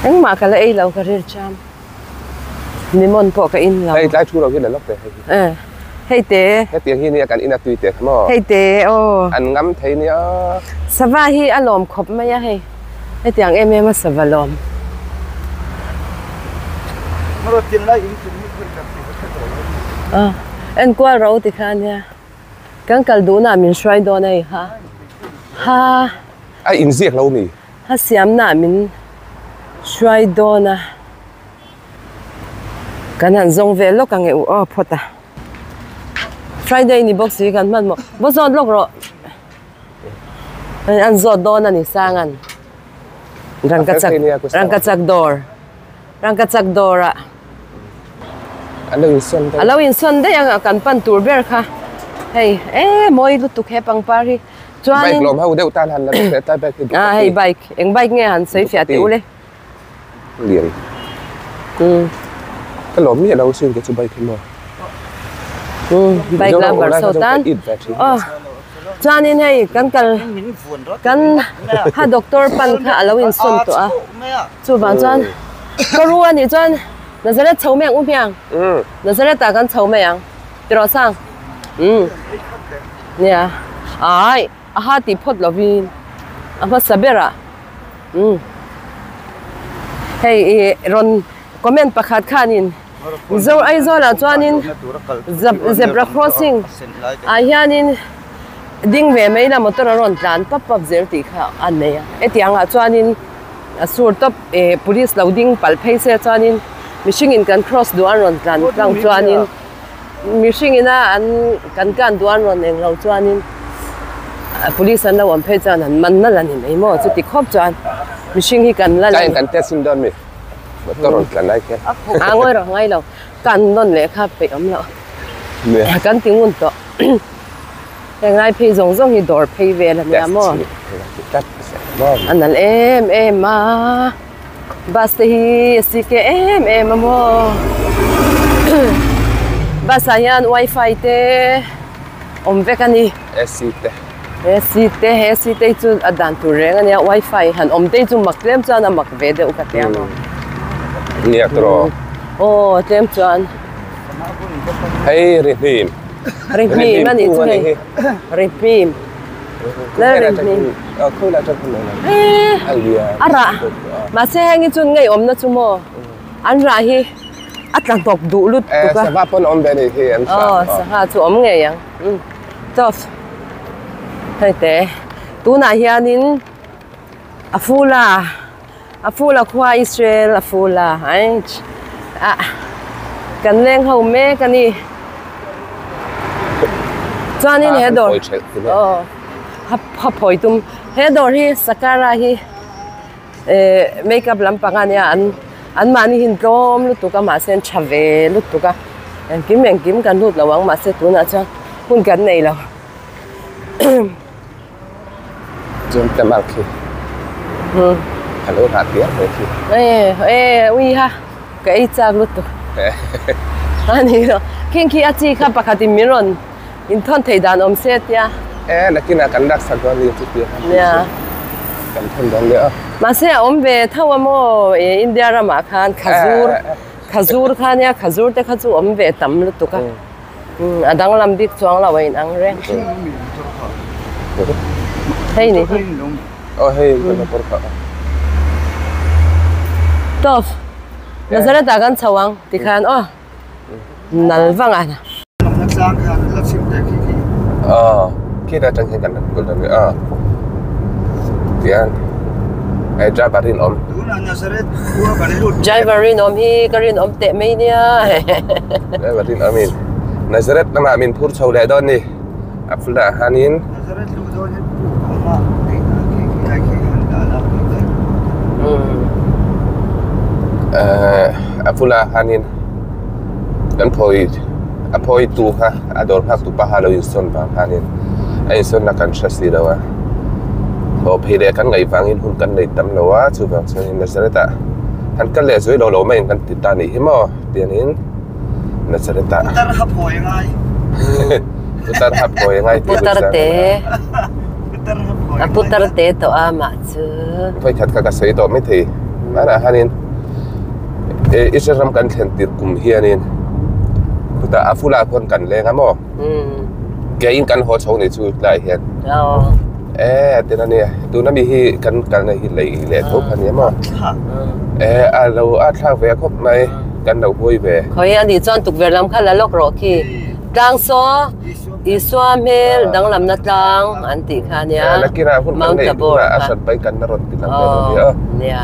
Engmah ka la ei lo ka ril cham. Lemon pawh ka in lo. Hei tlai thu lo hi la lawk ve hei hi. Eh, hei te. Hetiang hi nia kan in a tui te kha maw. Hei te aw. An ngam thei nia. Sava hi a lawm khawp mai a hei. Hetiang em em a sava lawm. Enkual ro ti kha ania. Kan kal duhna min hruai dawn a hei ha. Ha. A inziak lo mi. Ha siamna min hruai dawn a. Kan han zawng ve lawk ang e u aw phawt a. Friday ni bawk si kan hmanhmawh. Vaw zawt lawk rawh. An zawt dawn a ni Sangan. Rangkachak Rangkachak dawr Rangkachak dawrah A lo insawn daih. A lo insawn daih a kan pan tur ber kha. Hei e mawi lutuk he pangpar hi. Chuanin Bike lawm ho deuh tan han la vek leh ta bike hi Ah hei bike eng bike nge han sawi fiah teh ule. Lian. Ka lawm miah lo sin ke chu bike hi maw. Bike lam bar so tan. Oh. Chuanin hei kan kal kan ha doctor pan kha alo in sawn tawh a. Chuvang chuan ka ru a nih chuan Nazareth chho mai ang u hmiang. Nazareth ah kan chho mai ang. Tiraw sang. Nia. Ai a ha tih phawt lovin a hmasa berah. Umm hei ih rawn comment pakhat khanin Mizo Aizawl ah chuanin zebra crossing ah hianin Ding ve mai ila motor a rawn tlan pap pap zel tih kha a nei a. Hetiang ah chuanin a sur tawp eh police lo ding palh phei se chuanin mihring in kan cross duh an rawn tlan tlang chuanin mihring ina an kan kan duh an rawn eng lo chuanin police an lo awm phei chuan an man nalh a ni mai maw chuti khawp chuan mihring hi kan la la kan test in dawn mi motor rawn tlan lai khian a ngawi rawh ngai lo kan nawn leh kha peih awm loh kan ti ngun tawh. Heng lai phei zawng zawng hi dawr phei vel a nia maw? A nalh em em a, bus te hi a sik em em a maw? Bus ah hian wifi te awm vek a ni. AC te. AC te, AC te hi chu a dan tur reng a nia, wifi han awm te hi chu mak tlem chuan a mak ve deuh ka tia maw? Nia tawh. Aw tlem chuan. Hei ri hnim. Ri hnim a nih chu hei. Ri hnim. Lal ri hnim. A rah. Mahse heng hi chuan ngeiawmna chu maw? An rah hi a tla hnawk duh lut tuk a. Sangha pawn awm ve nih hi an rah. Aw sangha chu awm ngei ang. Tough. Hei te. Tunah hianin a fula. A ful a khua Israel a ful a aih ah kan leng ho mek a ni chuanin he dawr aw ha phawi tum he dawr hi sakara hi eh makeup lampang a nia an an mahni hi an tlawm lutuk a mahse an tha ve lutuk a engkim engkim kan lut lo ang mahse tunah chuan hun kan nei lo. Chuan ka mark hi a lo rah piar mai khi. E e ui ha ka ei chak lutuk a ni lo khing khi a chi kha pakhat in min rawn in thawn thei dan awm se tia. E nakinah kan lak sak dawn ni chu tia nia kan thawn dawn leh a. Mahse a awm ve tho a maw e India ramah khan khazur khazur kha nia khazur te kha chu awm ve tam lutuk a. A danglam bik chuang lo a in ang reng. Hei ni hi. Aw hei kan la pawr phah. Tawp. Nazareth ah kan chho ang tikhan aw. Nal vang a. Tlang khan la chhim te khi khi. Aw khi ta tang hian kan kul dan a. Tiang. Ai driver rin awm. Tunah Nazareth khua kan lut. Driver rin awm hi ka rin awm teh mai nia. Driver rin awm in Nazareth lamah min phur chho leh dawn ni. A fulah hianin. Nazareth luh dawn hian puk a awm a, hei hnah khi khi lai khi han dah lak duh daih. A fulah hianin kan phawi a phawi tu kha a dawr nghak tu pa kha a lo insawn vang hianin a insawnna kan hre si lo a. Hlawh phei leh kan ngaih vangin hun kan nei tam lo a, chuvang chuanin Nazareth ah han kal leh zui lo lo maiin kan ti ta nih hi maw tianin Nazareth ah Putar ha phawi a ngai. Putar ha phawi a ngai tih Putar te A putar te tawh a mah chu. Vawikhat kha ka sawi tawh maithei hmanah hianin Israel ram kan thlen tir kum hianin khutah a fulah khuan kan leng a maw. Keiin kan haw chho ni chu tlaiah hian e tin a nia tuna mi hi kan kalna hi lei leh tho kha nia maw e a lo a thlak ve khawp mai kan lo hawi ve. Khawi a nih chuan tukverh lam kha la lawk rawh khi tlang saw Isua hmel danglamna tlang an tih kha nia Mount Tabor kha aw nia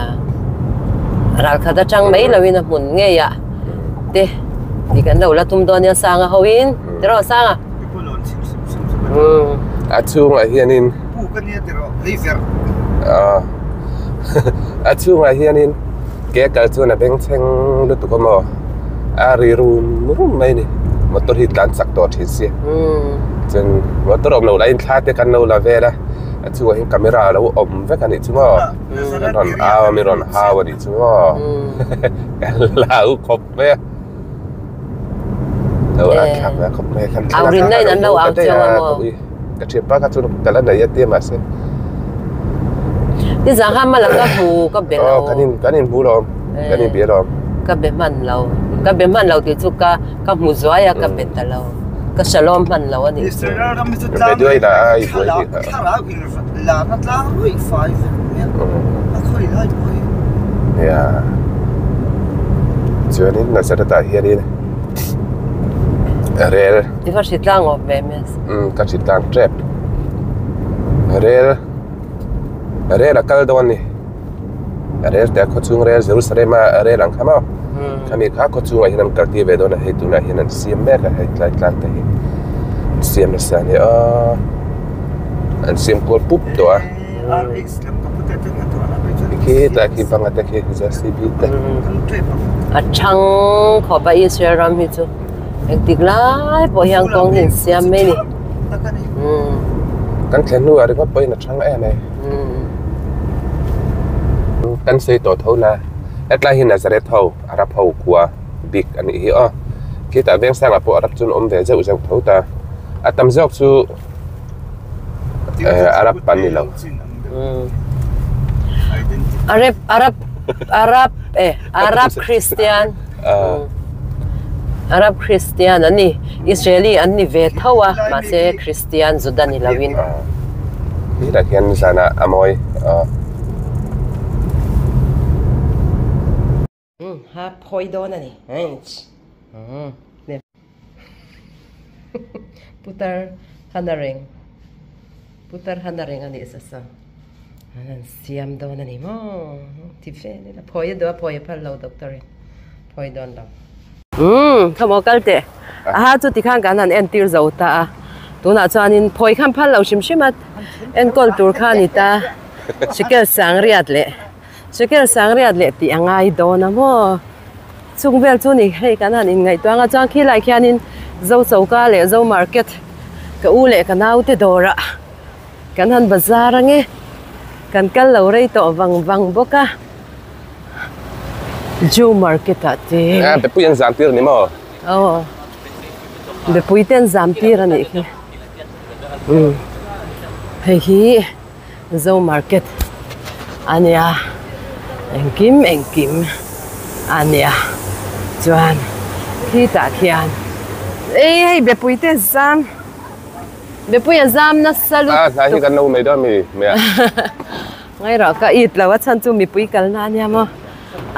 ralkhat atang mai loin a hmun ngei ah te tih kan lo la tum dawn nia Sanga ho in tiraw Sanga. A chhungah hianin a chhungah hianin ke kal chuan a bengchheng lutuk a maw a ri rum rum mai a ni motor hi tlan chak tawh thin sia chuan motor awm loh laiin thla te kan lo la vel a a chhungah hian camera a lo awm vek a nih chu maw an rawn au a mi rawn hau a nih chu maw kan hlau khawp mai a. Lo a thlak ve khawp mai kan Au rin na in an lo au chiang a maw? Ka thianpa kha chu ka la nei a tia mahse. Ni zang kha hma lam ka hmu ka be lo. Aw kan in kan in hmu lawm kan in bia lawm. Ka be hman lo ka be hman lo tih chu ka ka hmu zuai a ka be ta lo ka shalom hman lo a nih chu. Israel ram hi chu Be tlang duai la ai buai thlarau hi kha. thlarau in larna tlang ruih fai vek mai a a khawi lai pawh hi. Nia chuanin Nazareth ah hianin rel Ti va hritlang awm ve miss. Umm ka hritlang tep. Rel rel a kal dawn a ni rel te a khaw chhung rel Jerusalem a rel ang kha maw khami kha khaw chhungah hian an kal tir ve dawn a hei tunah hian an siam mek a hei tlai tlang te hi an siam nasa a ni aw an siam kual pup tawh a khi tlai khi banga te khi J C B te a thang khawp a Israel ram hi chu engtik lai pawh hian kawng hi an siam mai a ni. Kan thlen hnuah ringawt pawhin a chhang em e. Kan sawi tawh tho na hetlai hi Nazareth ho Arab ho khua bik a nih hi aw. Khitah Vengsangah pawh Arab chu an awm ve zeuh zeuh tho ta. A tam zawk chu Arab an ni lo. Arab Arab Arab eh Arab Christian. Arab Christian an ni. Israeli an ni ve tho a, mahse Christian Juda ni loin. Hetah hian zanah a mawi a. Umm ha phawi dawn a ni. Putar hana reng Putar hana reng a nih sa sa. An han siam dawn a ni maw? Ti vel ila phawi a duh a phawi a phal lo doctor in phawi dawn lo. Umm khamaw kal teh aha chu tikhan kan han entir zo ta a tunah chuanin phawi khan phal lo hrim hrim a enkawl tur kha a ni ta Shekel sangriat leh Shekel sangriat leh tih a ngai dawn a maw chung vel chu ni hei kan han inngaihtuah ang a chuan khilai khianin zo choka leh zo market ka u leh ka naute dawrah. Kan han bazar ange, kan kal lo rei tawh vang vang bawk a, Jew market ah te. A bepui an zam tir a ni maw? Aw, bepui te an zam tir a nih khi. Umm, hei hi Zo market a nia, engkim engkim a nia, chuan khitah khian ei hei bepui te zam. Mipui a zam nasa lutuk. A hnai hi kan lo mai dawn mi mai a. Ngai rawh ka it lo a chhan chu mipui kalna a nia maw.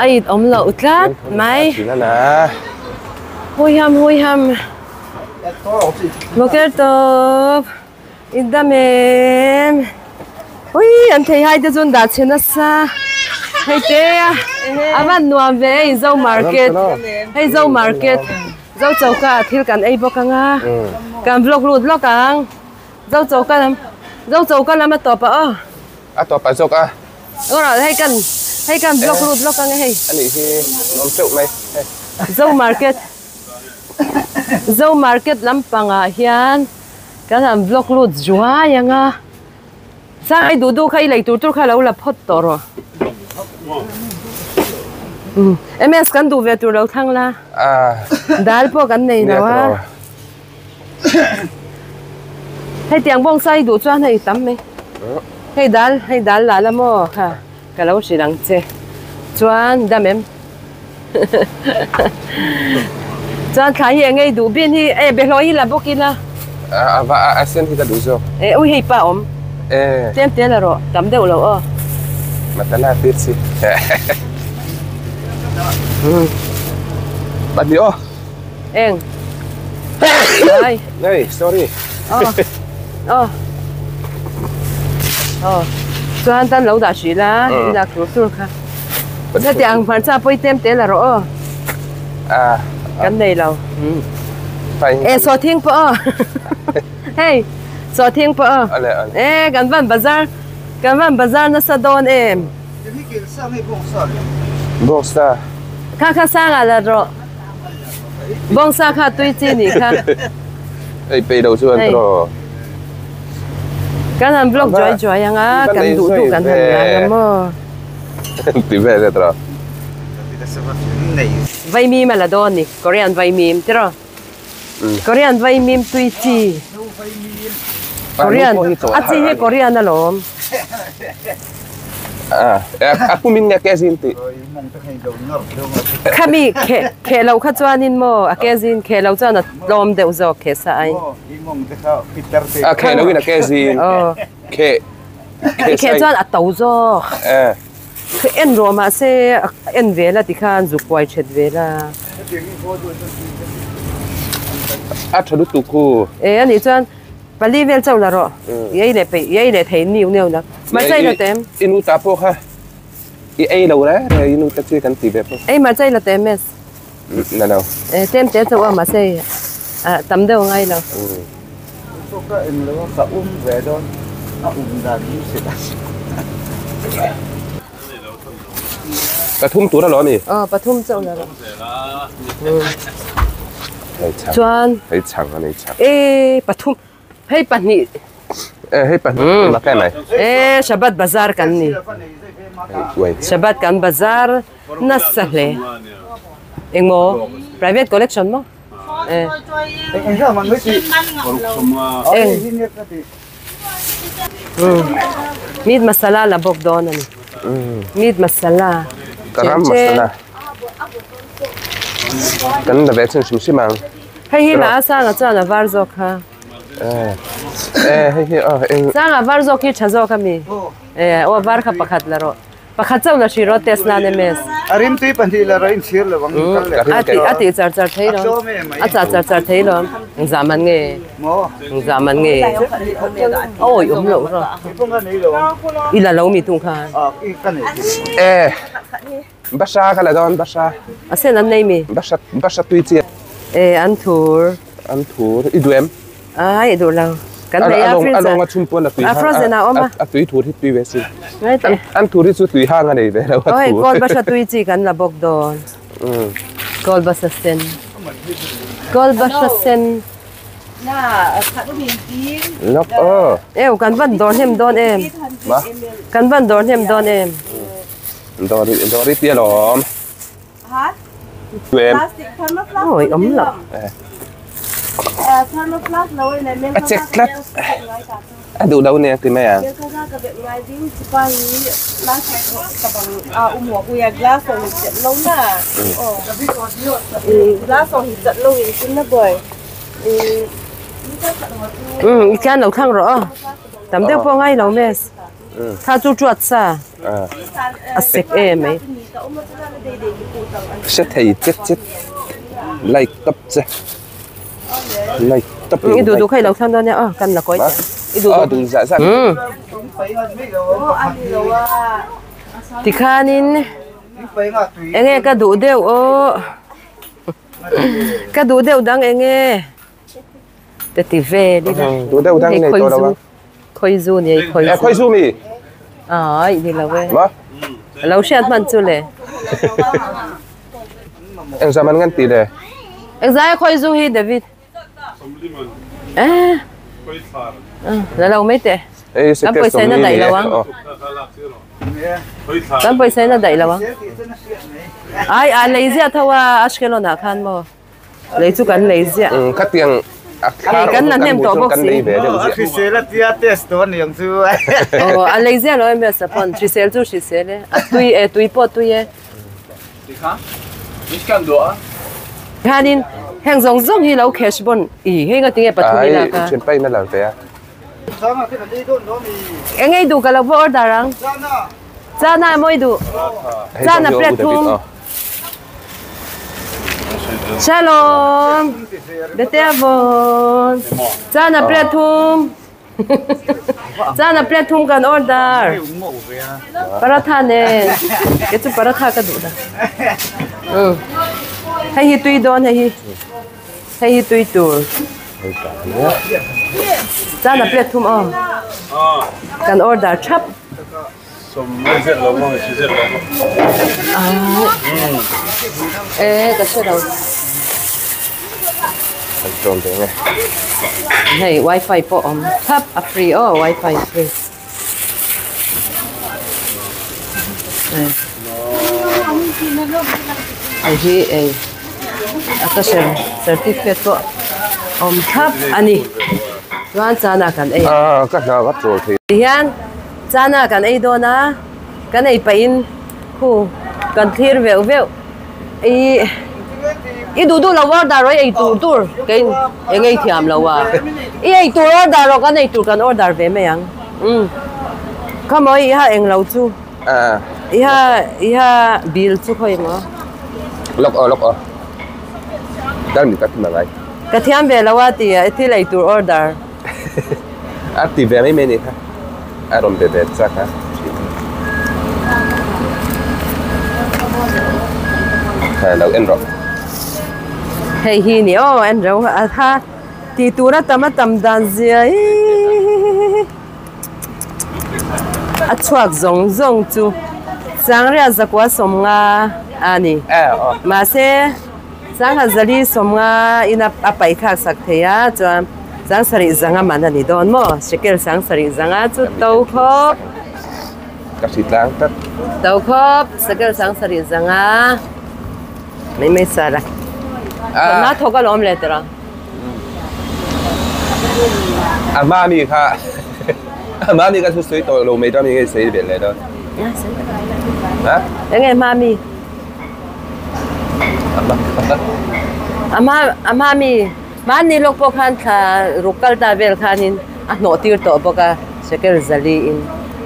A it awm loh tlat mai. Hui ham hui ham. Boker tawp. I dam em. Hui an thei hai te chu an dah chhe nasa. Hei te a a van nuam ve hei zo market. Hei zo market. Zo choka ah thil kan ei bawk ang a, kan vlog lut lawk ang. Zo choka lam, zo choka lam a tawp a aw. A tawp a zawk a. Rawh hei kan, hei kan vlog lut lawk ang e hei. A nih hi nuam teuh mai hei. Zo market, zo market lampangah hian kan han vlog lut zuai ang a. Sang ei duh duh kha i lei tur tur kha lo la phawt tawh rawh. MS kan duh ve tur lo thlang la. Dal pawh kan nei lo a. Hei tiang bawng sa i duh chuan hei tam mai. Hei dal hei dal la la maw kha ka lo hrilh ang che. Chuan dam em. Chuan thlai hi eng nge i duh bin hi e behlawi hi la bawk ila. A va a sen hi ka duh zawk. E ui hei pa awm. E. Tlem te la rawh tam deuh lo aw. Matala tir chi. Pahnih aw. Eng. Ai. Nei sorry. Aw. Aw. Aw. Chuan tan lo dah hrih la i lak tur tur kha. Heti ang hmarcha pawh i tlem te la rawh aw. Ah. Kan nei lo. E sawhthing pawh aw. Hei sawhthing pawh aw. Ale ale. E kan van bazar kan van bazar nasa dawn em. Bawngsa. Kha kha sangah la rawh. Bawngsa kha tui chi nih kha. Ei pei lo chuan tawh. Kan han vlog juai juai ang a, kan duh duh kan han la ang a maw. Ti vel e tawh. Vaimim a la dawn ni, Korean vaimim tiraw. Korean vaimim tui chi. Korean, a chi hi Korean alawm. A pumin nge ke zin tih. Khami khe khe lo kha chuanin maw a ke zin khe lo chuan a tlawm deuh zawk khe sa ai. A khe lo in a ke zin. Khe khe khe chuan a to zawk. Khe en rawh mahse en ve la tikhan zuk kuai thet ve la. A tha lutuk khu. E anih chuan. Pali vel chauh la rawh. I ei leh peih, i ei leh thei niu niau nak. Hmarcha i la tem. I nu ta pawh kha i ei lo reng reng i nu ta chi kan ti ve pawh. Ei hmarcha i la tem mes. Na lo. E tlem te chauh a mahse a tam deuh ngai lo. Pawh ka eng lo a ka um ve dawn a um dan hi hrilh a. Pathum tur alawm i. Aw pathum chauh la rawh. Chuan. Hei chhang a nei chhang. E pathum hei pahnih. E hei pahnih mak em ai. E Shabbat bazar kan ni. Shabbat kan bazar nasa hle. Engmaw private collection maw? E. Eng. Meat masala la bawk dawn a ni. Meat masala. Garam masala. Kan la ve chhin hrim hrim ang. Hei hi la a sanga chuan a var zawk kha. Eh hei hi a eng. Sanga var zawk hi tha zawk a mi. Eh aw var kha pakhat la rawh. Pakhat chauh la hri rawh test nan ms. A rimtui pahnih la rawh inchhir lo ang kal leh. A ti a ti char char thei lo. A char char char thei lo. Engzah man nge? Engzah man nge? Awi awm loh rawh. I la lo mi tung khan. Eh Basha ka la dawn Basha. A sen an nei mi? Basha Basha tui chi. Eh an thur. An thur i duh em? Ai i duh lo. Kan nei a freezer. A lawng a chhun pawn a tui hang. A frozen a awm a. A tui thur hi tui ve si. An thur hi chu tui hang a nei ve lo a thur. Oi kawl basha tui chi kan la bawk dawn. Kawl basha sen. Kawl basha sen. Lok aw. Eu kan van dawr hnem dawn em. Ma. Kan van dawr hnem dawn em. Dawr dawr i tia lawm. Tuem. Oi awm lo. A chek tlat. A duh lo nia ti mai ang. I khian lo thlang rawh aw. Tam deuh pawh ngai lo mes. Tha chu tuat sa. A sek em mai. Hre thei chet chet like tawp che like tawp I duh duh kha i lo thlang dawn nia aw kan la kawi teh I duh duh duh zah zah Tikhanin enge ka duh deuh aw ka duh deuh dang enge Te ti vel ila. Duh deuh dang nei tawh lo a. Khawi zu ni ei khawi zu. Khawi zu mi? Ai ni lo e. Ma? Lo hriat hman chu le. Eng zaman ngan ti le? Eng zai khawi zu hi David? Eh. La lo mai teh. Kan pawisa in a daih lo ang. Kan pawisa in a daih lo ang. Ai a lei ziah tho a Ashkelon ah khan maw? Lei chu kan lei ziah. Umm khatiang a thar kan la hnem tawh bawk kan lei ve deuh ziah. Hrisel a tia test tawh a ni ang chu. Aw a lei ziah lo em sapon hrisel chu hrisel e a tui e tui pawh tui e. Khanin heng zawng zawng hi lo cash bon i hei nga tinge pathum ila ka. Ai thianpa in a lar ve a. Eng ei duh ka lo va order ang. Chana emaw i duh. Chana plate thum. Shalom. Bete avon. Chana plate thum. Chana plate thum kan order. Paratha nen. Ke chu paratha ka duh da. Hei hi tui dawn hei hi. Hei hi tui tur. Chana plate thum aw. Kan order thap. E ka hre lo. Hei wifi pawh awm thap a free aw wifi free. Hei hi ei a ka hre certificate pawh awm thap a ni. Chuan chana kan ei a. Ka hna ka chawl thei. Tihian. Chana kan ei dawn a, kan ei pahin khu kan thlir veuh veuh. I i duh duh lo order rawh i ei tur tur kei eng ei thiam lo a. I ei tur order rawh kan ei tur kan order ve mai ang. Umm khamaw i ha eng lo chu. I ha i ha bill chu khawi emaw. Lawk aw lawk aw. Dar mi ka thi mangai. Ka thiam ve lo a tia i thil ei tur order. A ti ve mai mai a nih kha. A rawn be ve chak a. Ha lo en rawh. Hei hi ni aw en ro a kha tih tur a tam a tam dan zia hi a chhuak zawng zawng chu sangriat zakua sawmnga a ni mahse Sangha zali sawmnga in a paih thlak sak thei a, chuan sang sarih zanga man a ni dawn maw? Shekel sang sarih zanga chu to khawp. Ka hri tlang tlat. To khawp, shekel sang sarih zanga mai mai sar a. Thawmhnaw thawk a lawm leh tawh a. A hma mi kha a hma mi kha chu sawi tawh lo mai dawn mi nge sawi belh leh dawn. Ha? Enge hma mi? A hma mi mahni lawk pawh khan thla ruk kal ta vel khanin a hnawh tir tawh bawk a shekel zali in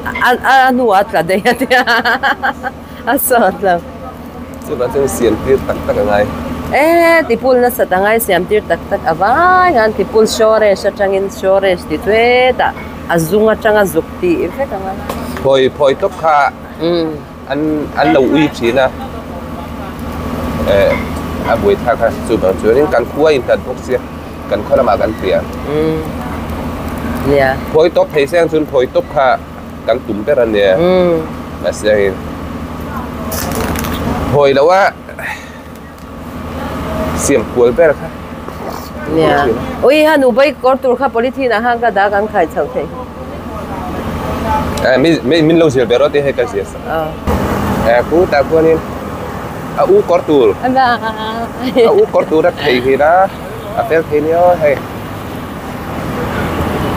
a hnuah a tla daih a tia a sawt lo. Chuvang chuan siam tir tak tak a ngai. E tipul nasat a ngai siam tir tak tak a vai khan tipul shoresh atangin shoresh ti chuetah a zung atanga zuk tih vek a ngai. Phawi phawi tawp kha. An an lo ui thin a, eh a buai thlak a, chuvang chuanin kan khua inhlat bawk sia, kan khaw lamah kan pian. Nia. Phawi tawp thei se ang chuan phawi tawp kha kan tum ber a nia. Mahse hei phawi lo a siam kual ber kha. Nia. Ui ha nu bai kawr tur kha polythene ah khan ka dak an khai chho thei. Eh mi mi min lo zir ve rawh tih hei ka zir sak. Eh khu tah khuanin a u kawr tur. A u kawr tur a thei hi na a fel thei nia aw hei.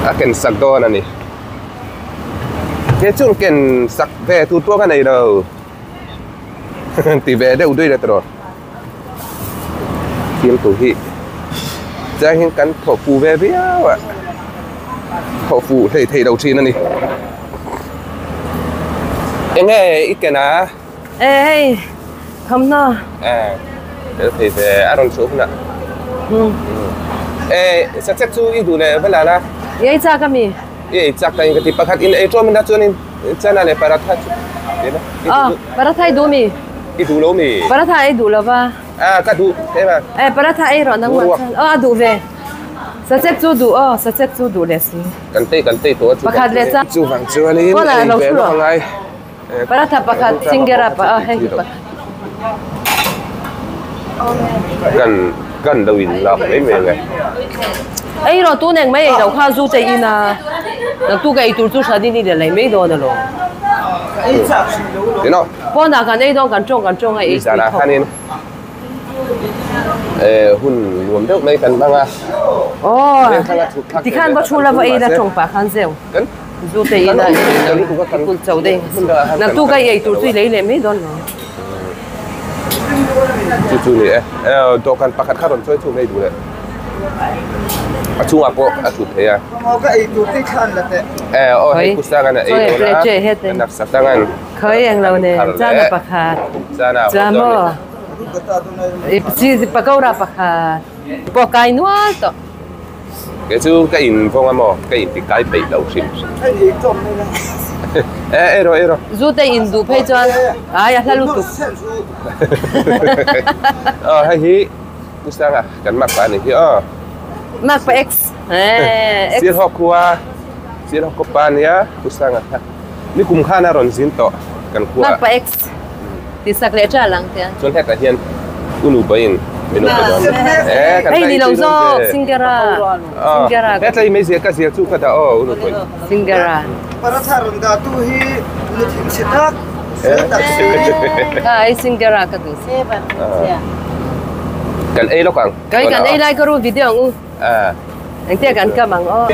A ken sak dawn a ni. He chung ken sak ve tur pawh ka nei lo. Ti ve deuh dui la tawh. Thil hi chuan hian kan thawh fuh ve viau a thawh fuh hlei theih loh thin a ni eng nge i ken a e hei thawmhnaw e tel thei ve a rawn chhuah hunah e sachek chu i duh leh va la la i ei chak ami i ei chak ta in ka ti pakhat in ei tawm ina chuanin chana leh paratha chu paratha i duh mi. I duh lo mi? Paratha ei duh lo va. Ah, ka duh em a. Eh, paratha ei rawh nangmah chuan. Aw, a duh ve. Sachek chu duh aw, sachek chu duh leh si. Kan tei kan tei tawh a chu. Pakhat leh chuan. Chuvang chuanin ei ve lawk angai. Paratha pakhat singera pa aw hei hi pakhat. Kan kan lo in lak mai mai ange. Ei rawh tun eng mai ei lo kha zu te in a. Naktu ka ei tur chu hran in i leh mai dawn alawm. Tino. Pawnah kan ei dawn kan tawng kan tawng a ei Nizanah khanin eh hun nuam deuh mai kan hmang a. Aw tikhan va thu lova ei la tawng pah khan zeu. Zu te ina kul chau dei naktu ka ei tur chu i lei leh mai dawn lo. Chu chu ni e. Eh dawhkan pakhat kha rawn chawi chhung hei duh leh. A chungah pawh a thut thei a. Ka ei tur te khan la teh. Eh aw hei Pu Sangan a ei dawn a. Ka nafsa tangan. Khawi eng lo nen chana pakhat chuan maw chi pakora pakhat pawh kai nual tawh. Kei chu ka in vawng a maw ka in ti kai peih lo hrim hrim. Eh ei rawh ei rawh. Zu te in duh phei chuan ai a hla lutuk. Aw hei hi Pu Sanga kan makpa a nih hi aw. Makpa ex. Eh ex. Sirhawk khua Sirhawk kawpa a nia Pu Sanga kha. Ni kum khan a rawn zin tawh kan khua. Makpa ex ti sak leh ṭha lang tia. Chuan hetah hian u nu pahin min awm pe dawn. Eh kan Hei ni lo zawk Singera. Singera. Hetlai mai zia ka zia chu ka dah aw u nu pahin. Singera. Paratha rawn dah tu hi nu thin chhe tak fel tak si. Ka ei Singera ka duh si. Kan ei lawk ang. Kai kan ei lai ka ru video ang u. Engtia kan kam ang aw.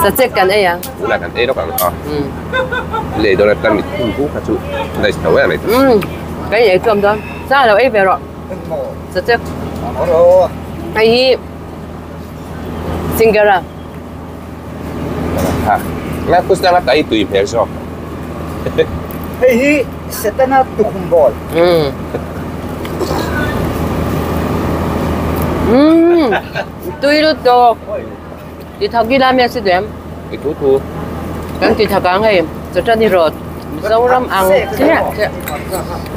Sachek kan ei ang. Tuna kan ei lawk ang aw. Lei dawn atan mit khum hu kha chu nice tho em mai. Kan ei chuam dawn. Cha lo ei ve rawh. Sachek. Hei hi Singara. Ha. Nga kusna nga tai tui hmel zawk. Hei hi Setana tukhum bawl. Umm tui lutuk. Ti thak ila mi a si duh em? I thu thu. Kan ti thak ang hei chawṭani rawt Mizoram ang chiah chiah.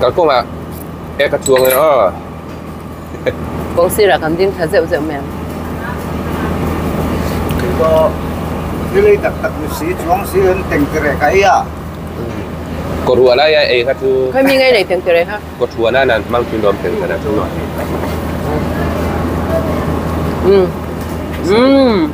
Kalkawngah e ka chuang e aw. Kawng sirah kan ding thla zeuh zeuh mai ang. Thilei tak tak ni si chuang si an teng tirek a ei a. Kawrhuah laia ei kha chu. Khawi mi ngei nei teng tirek kha. Kawthuah nana an hmang thin nuam teng tana chu. Um. Um.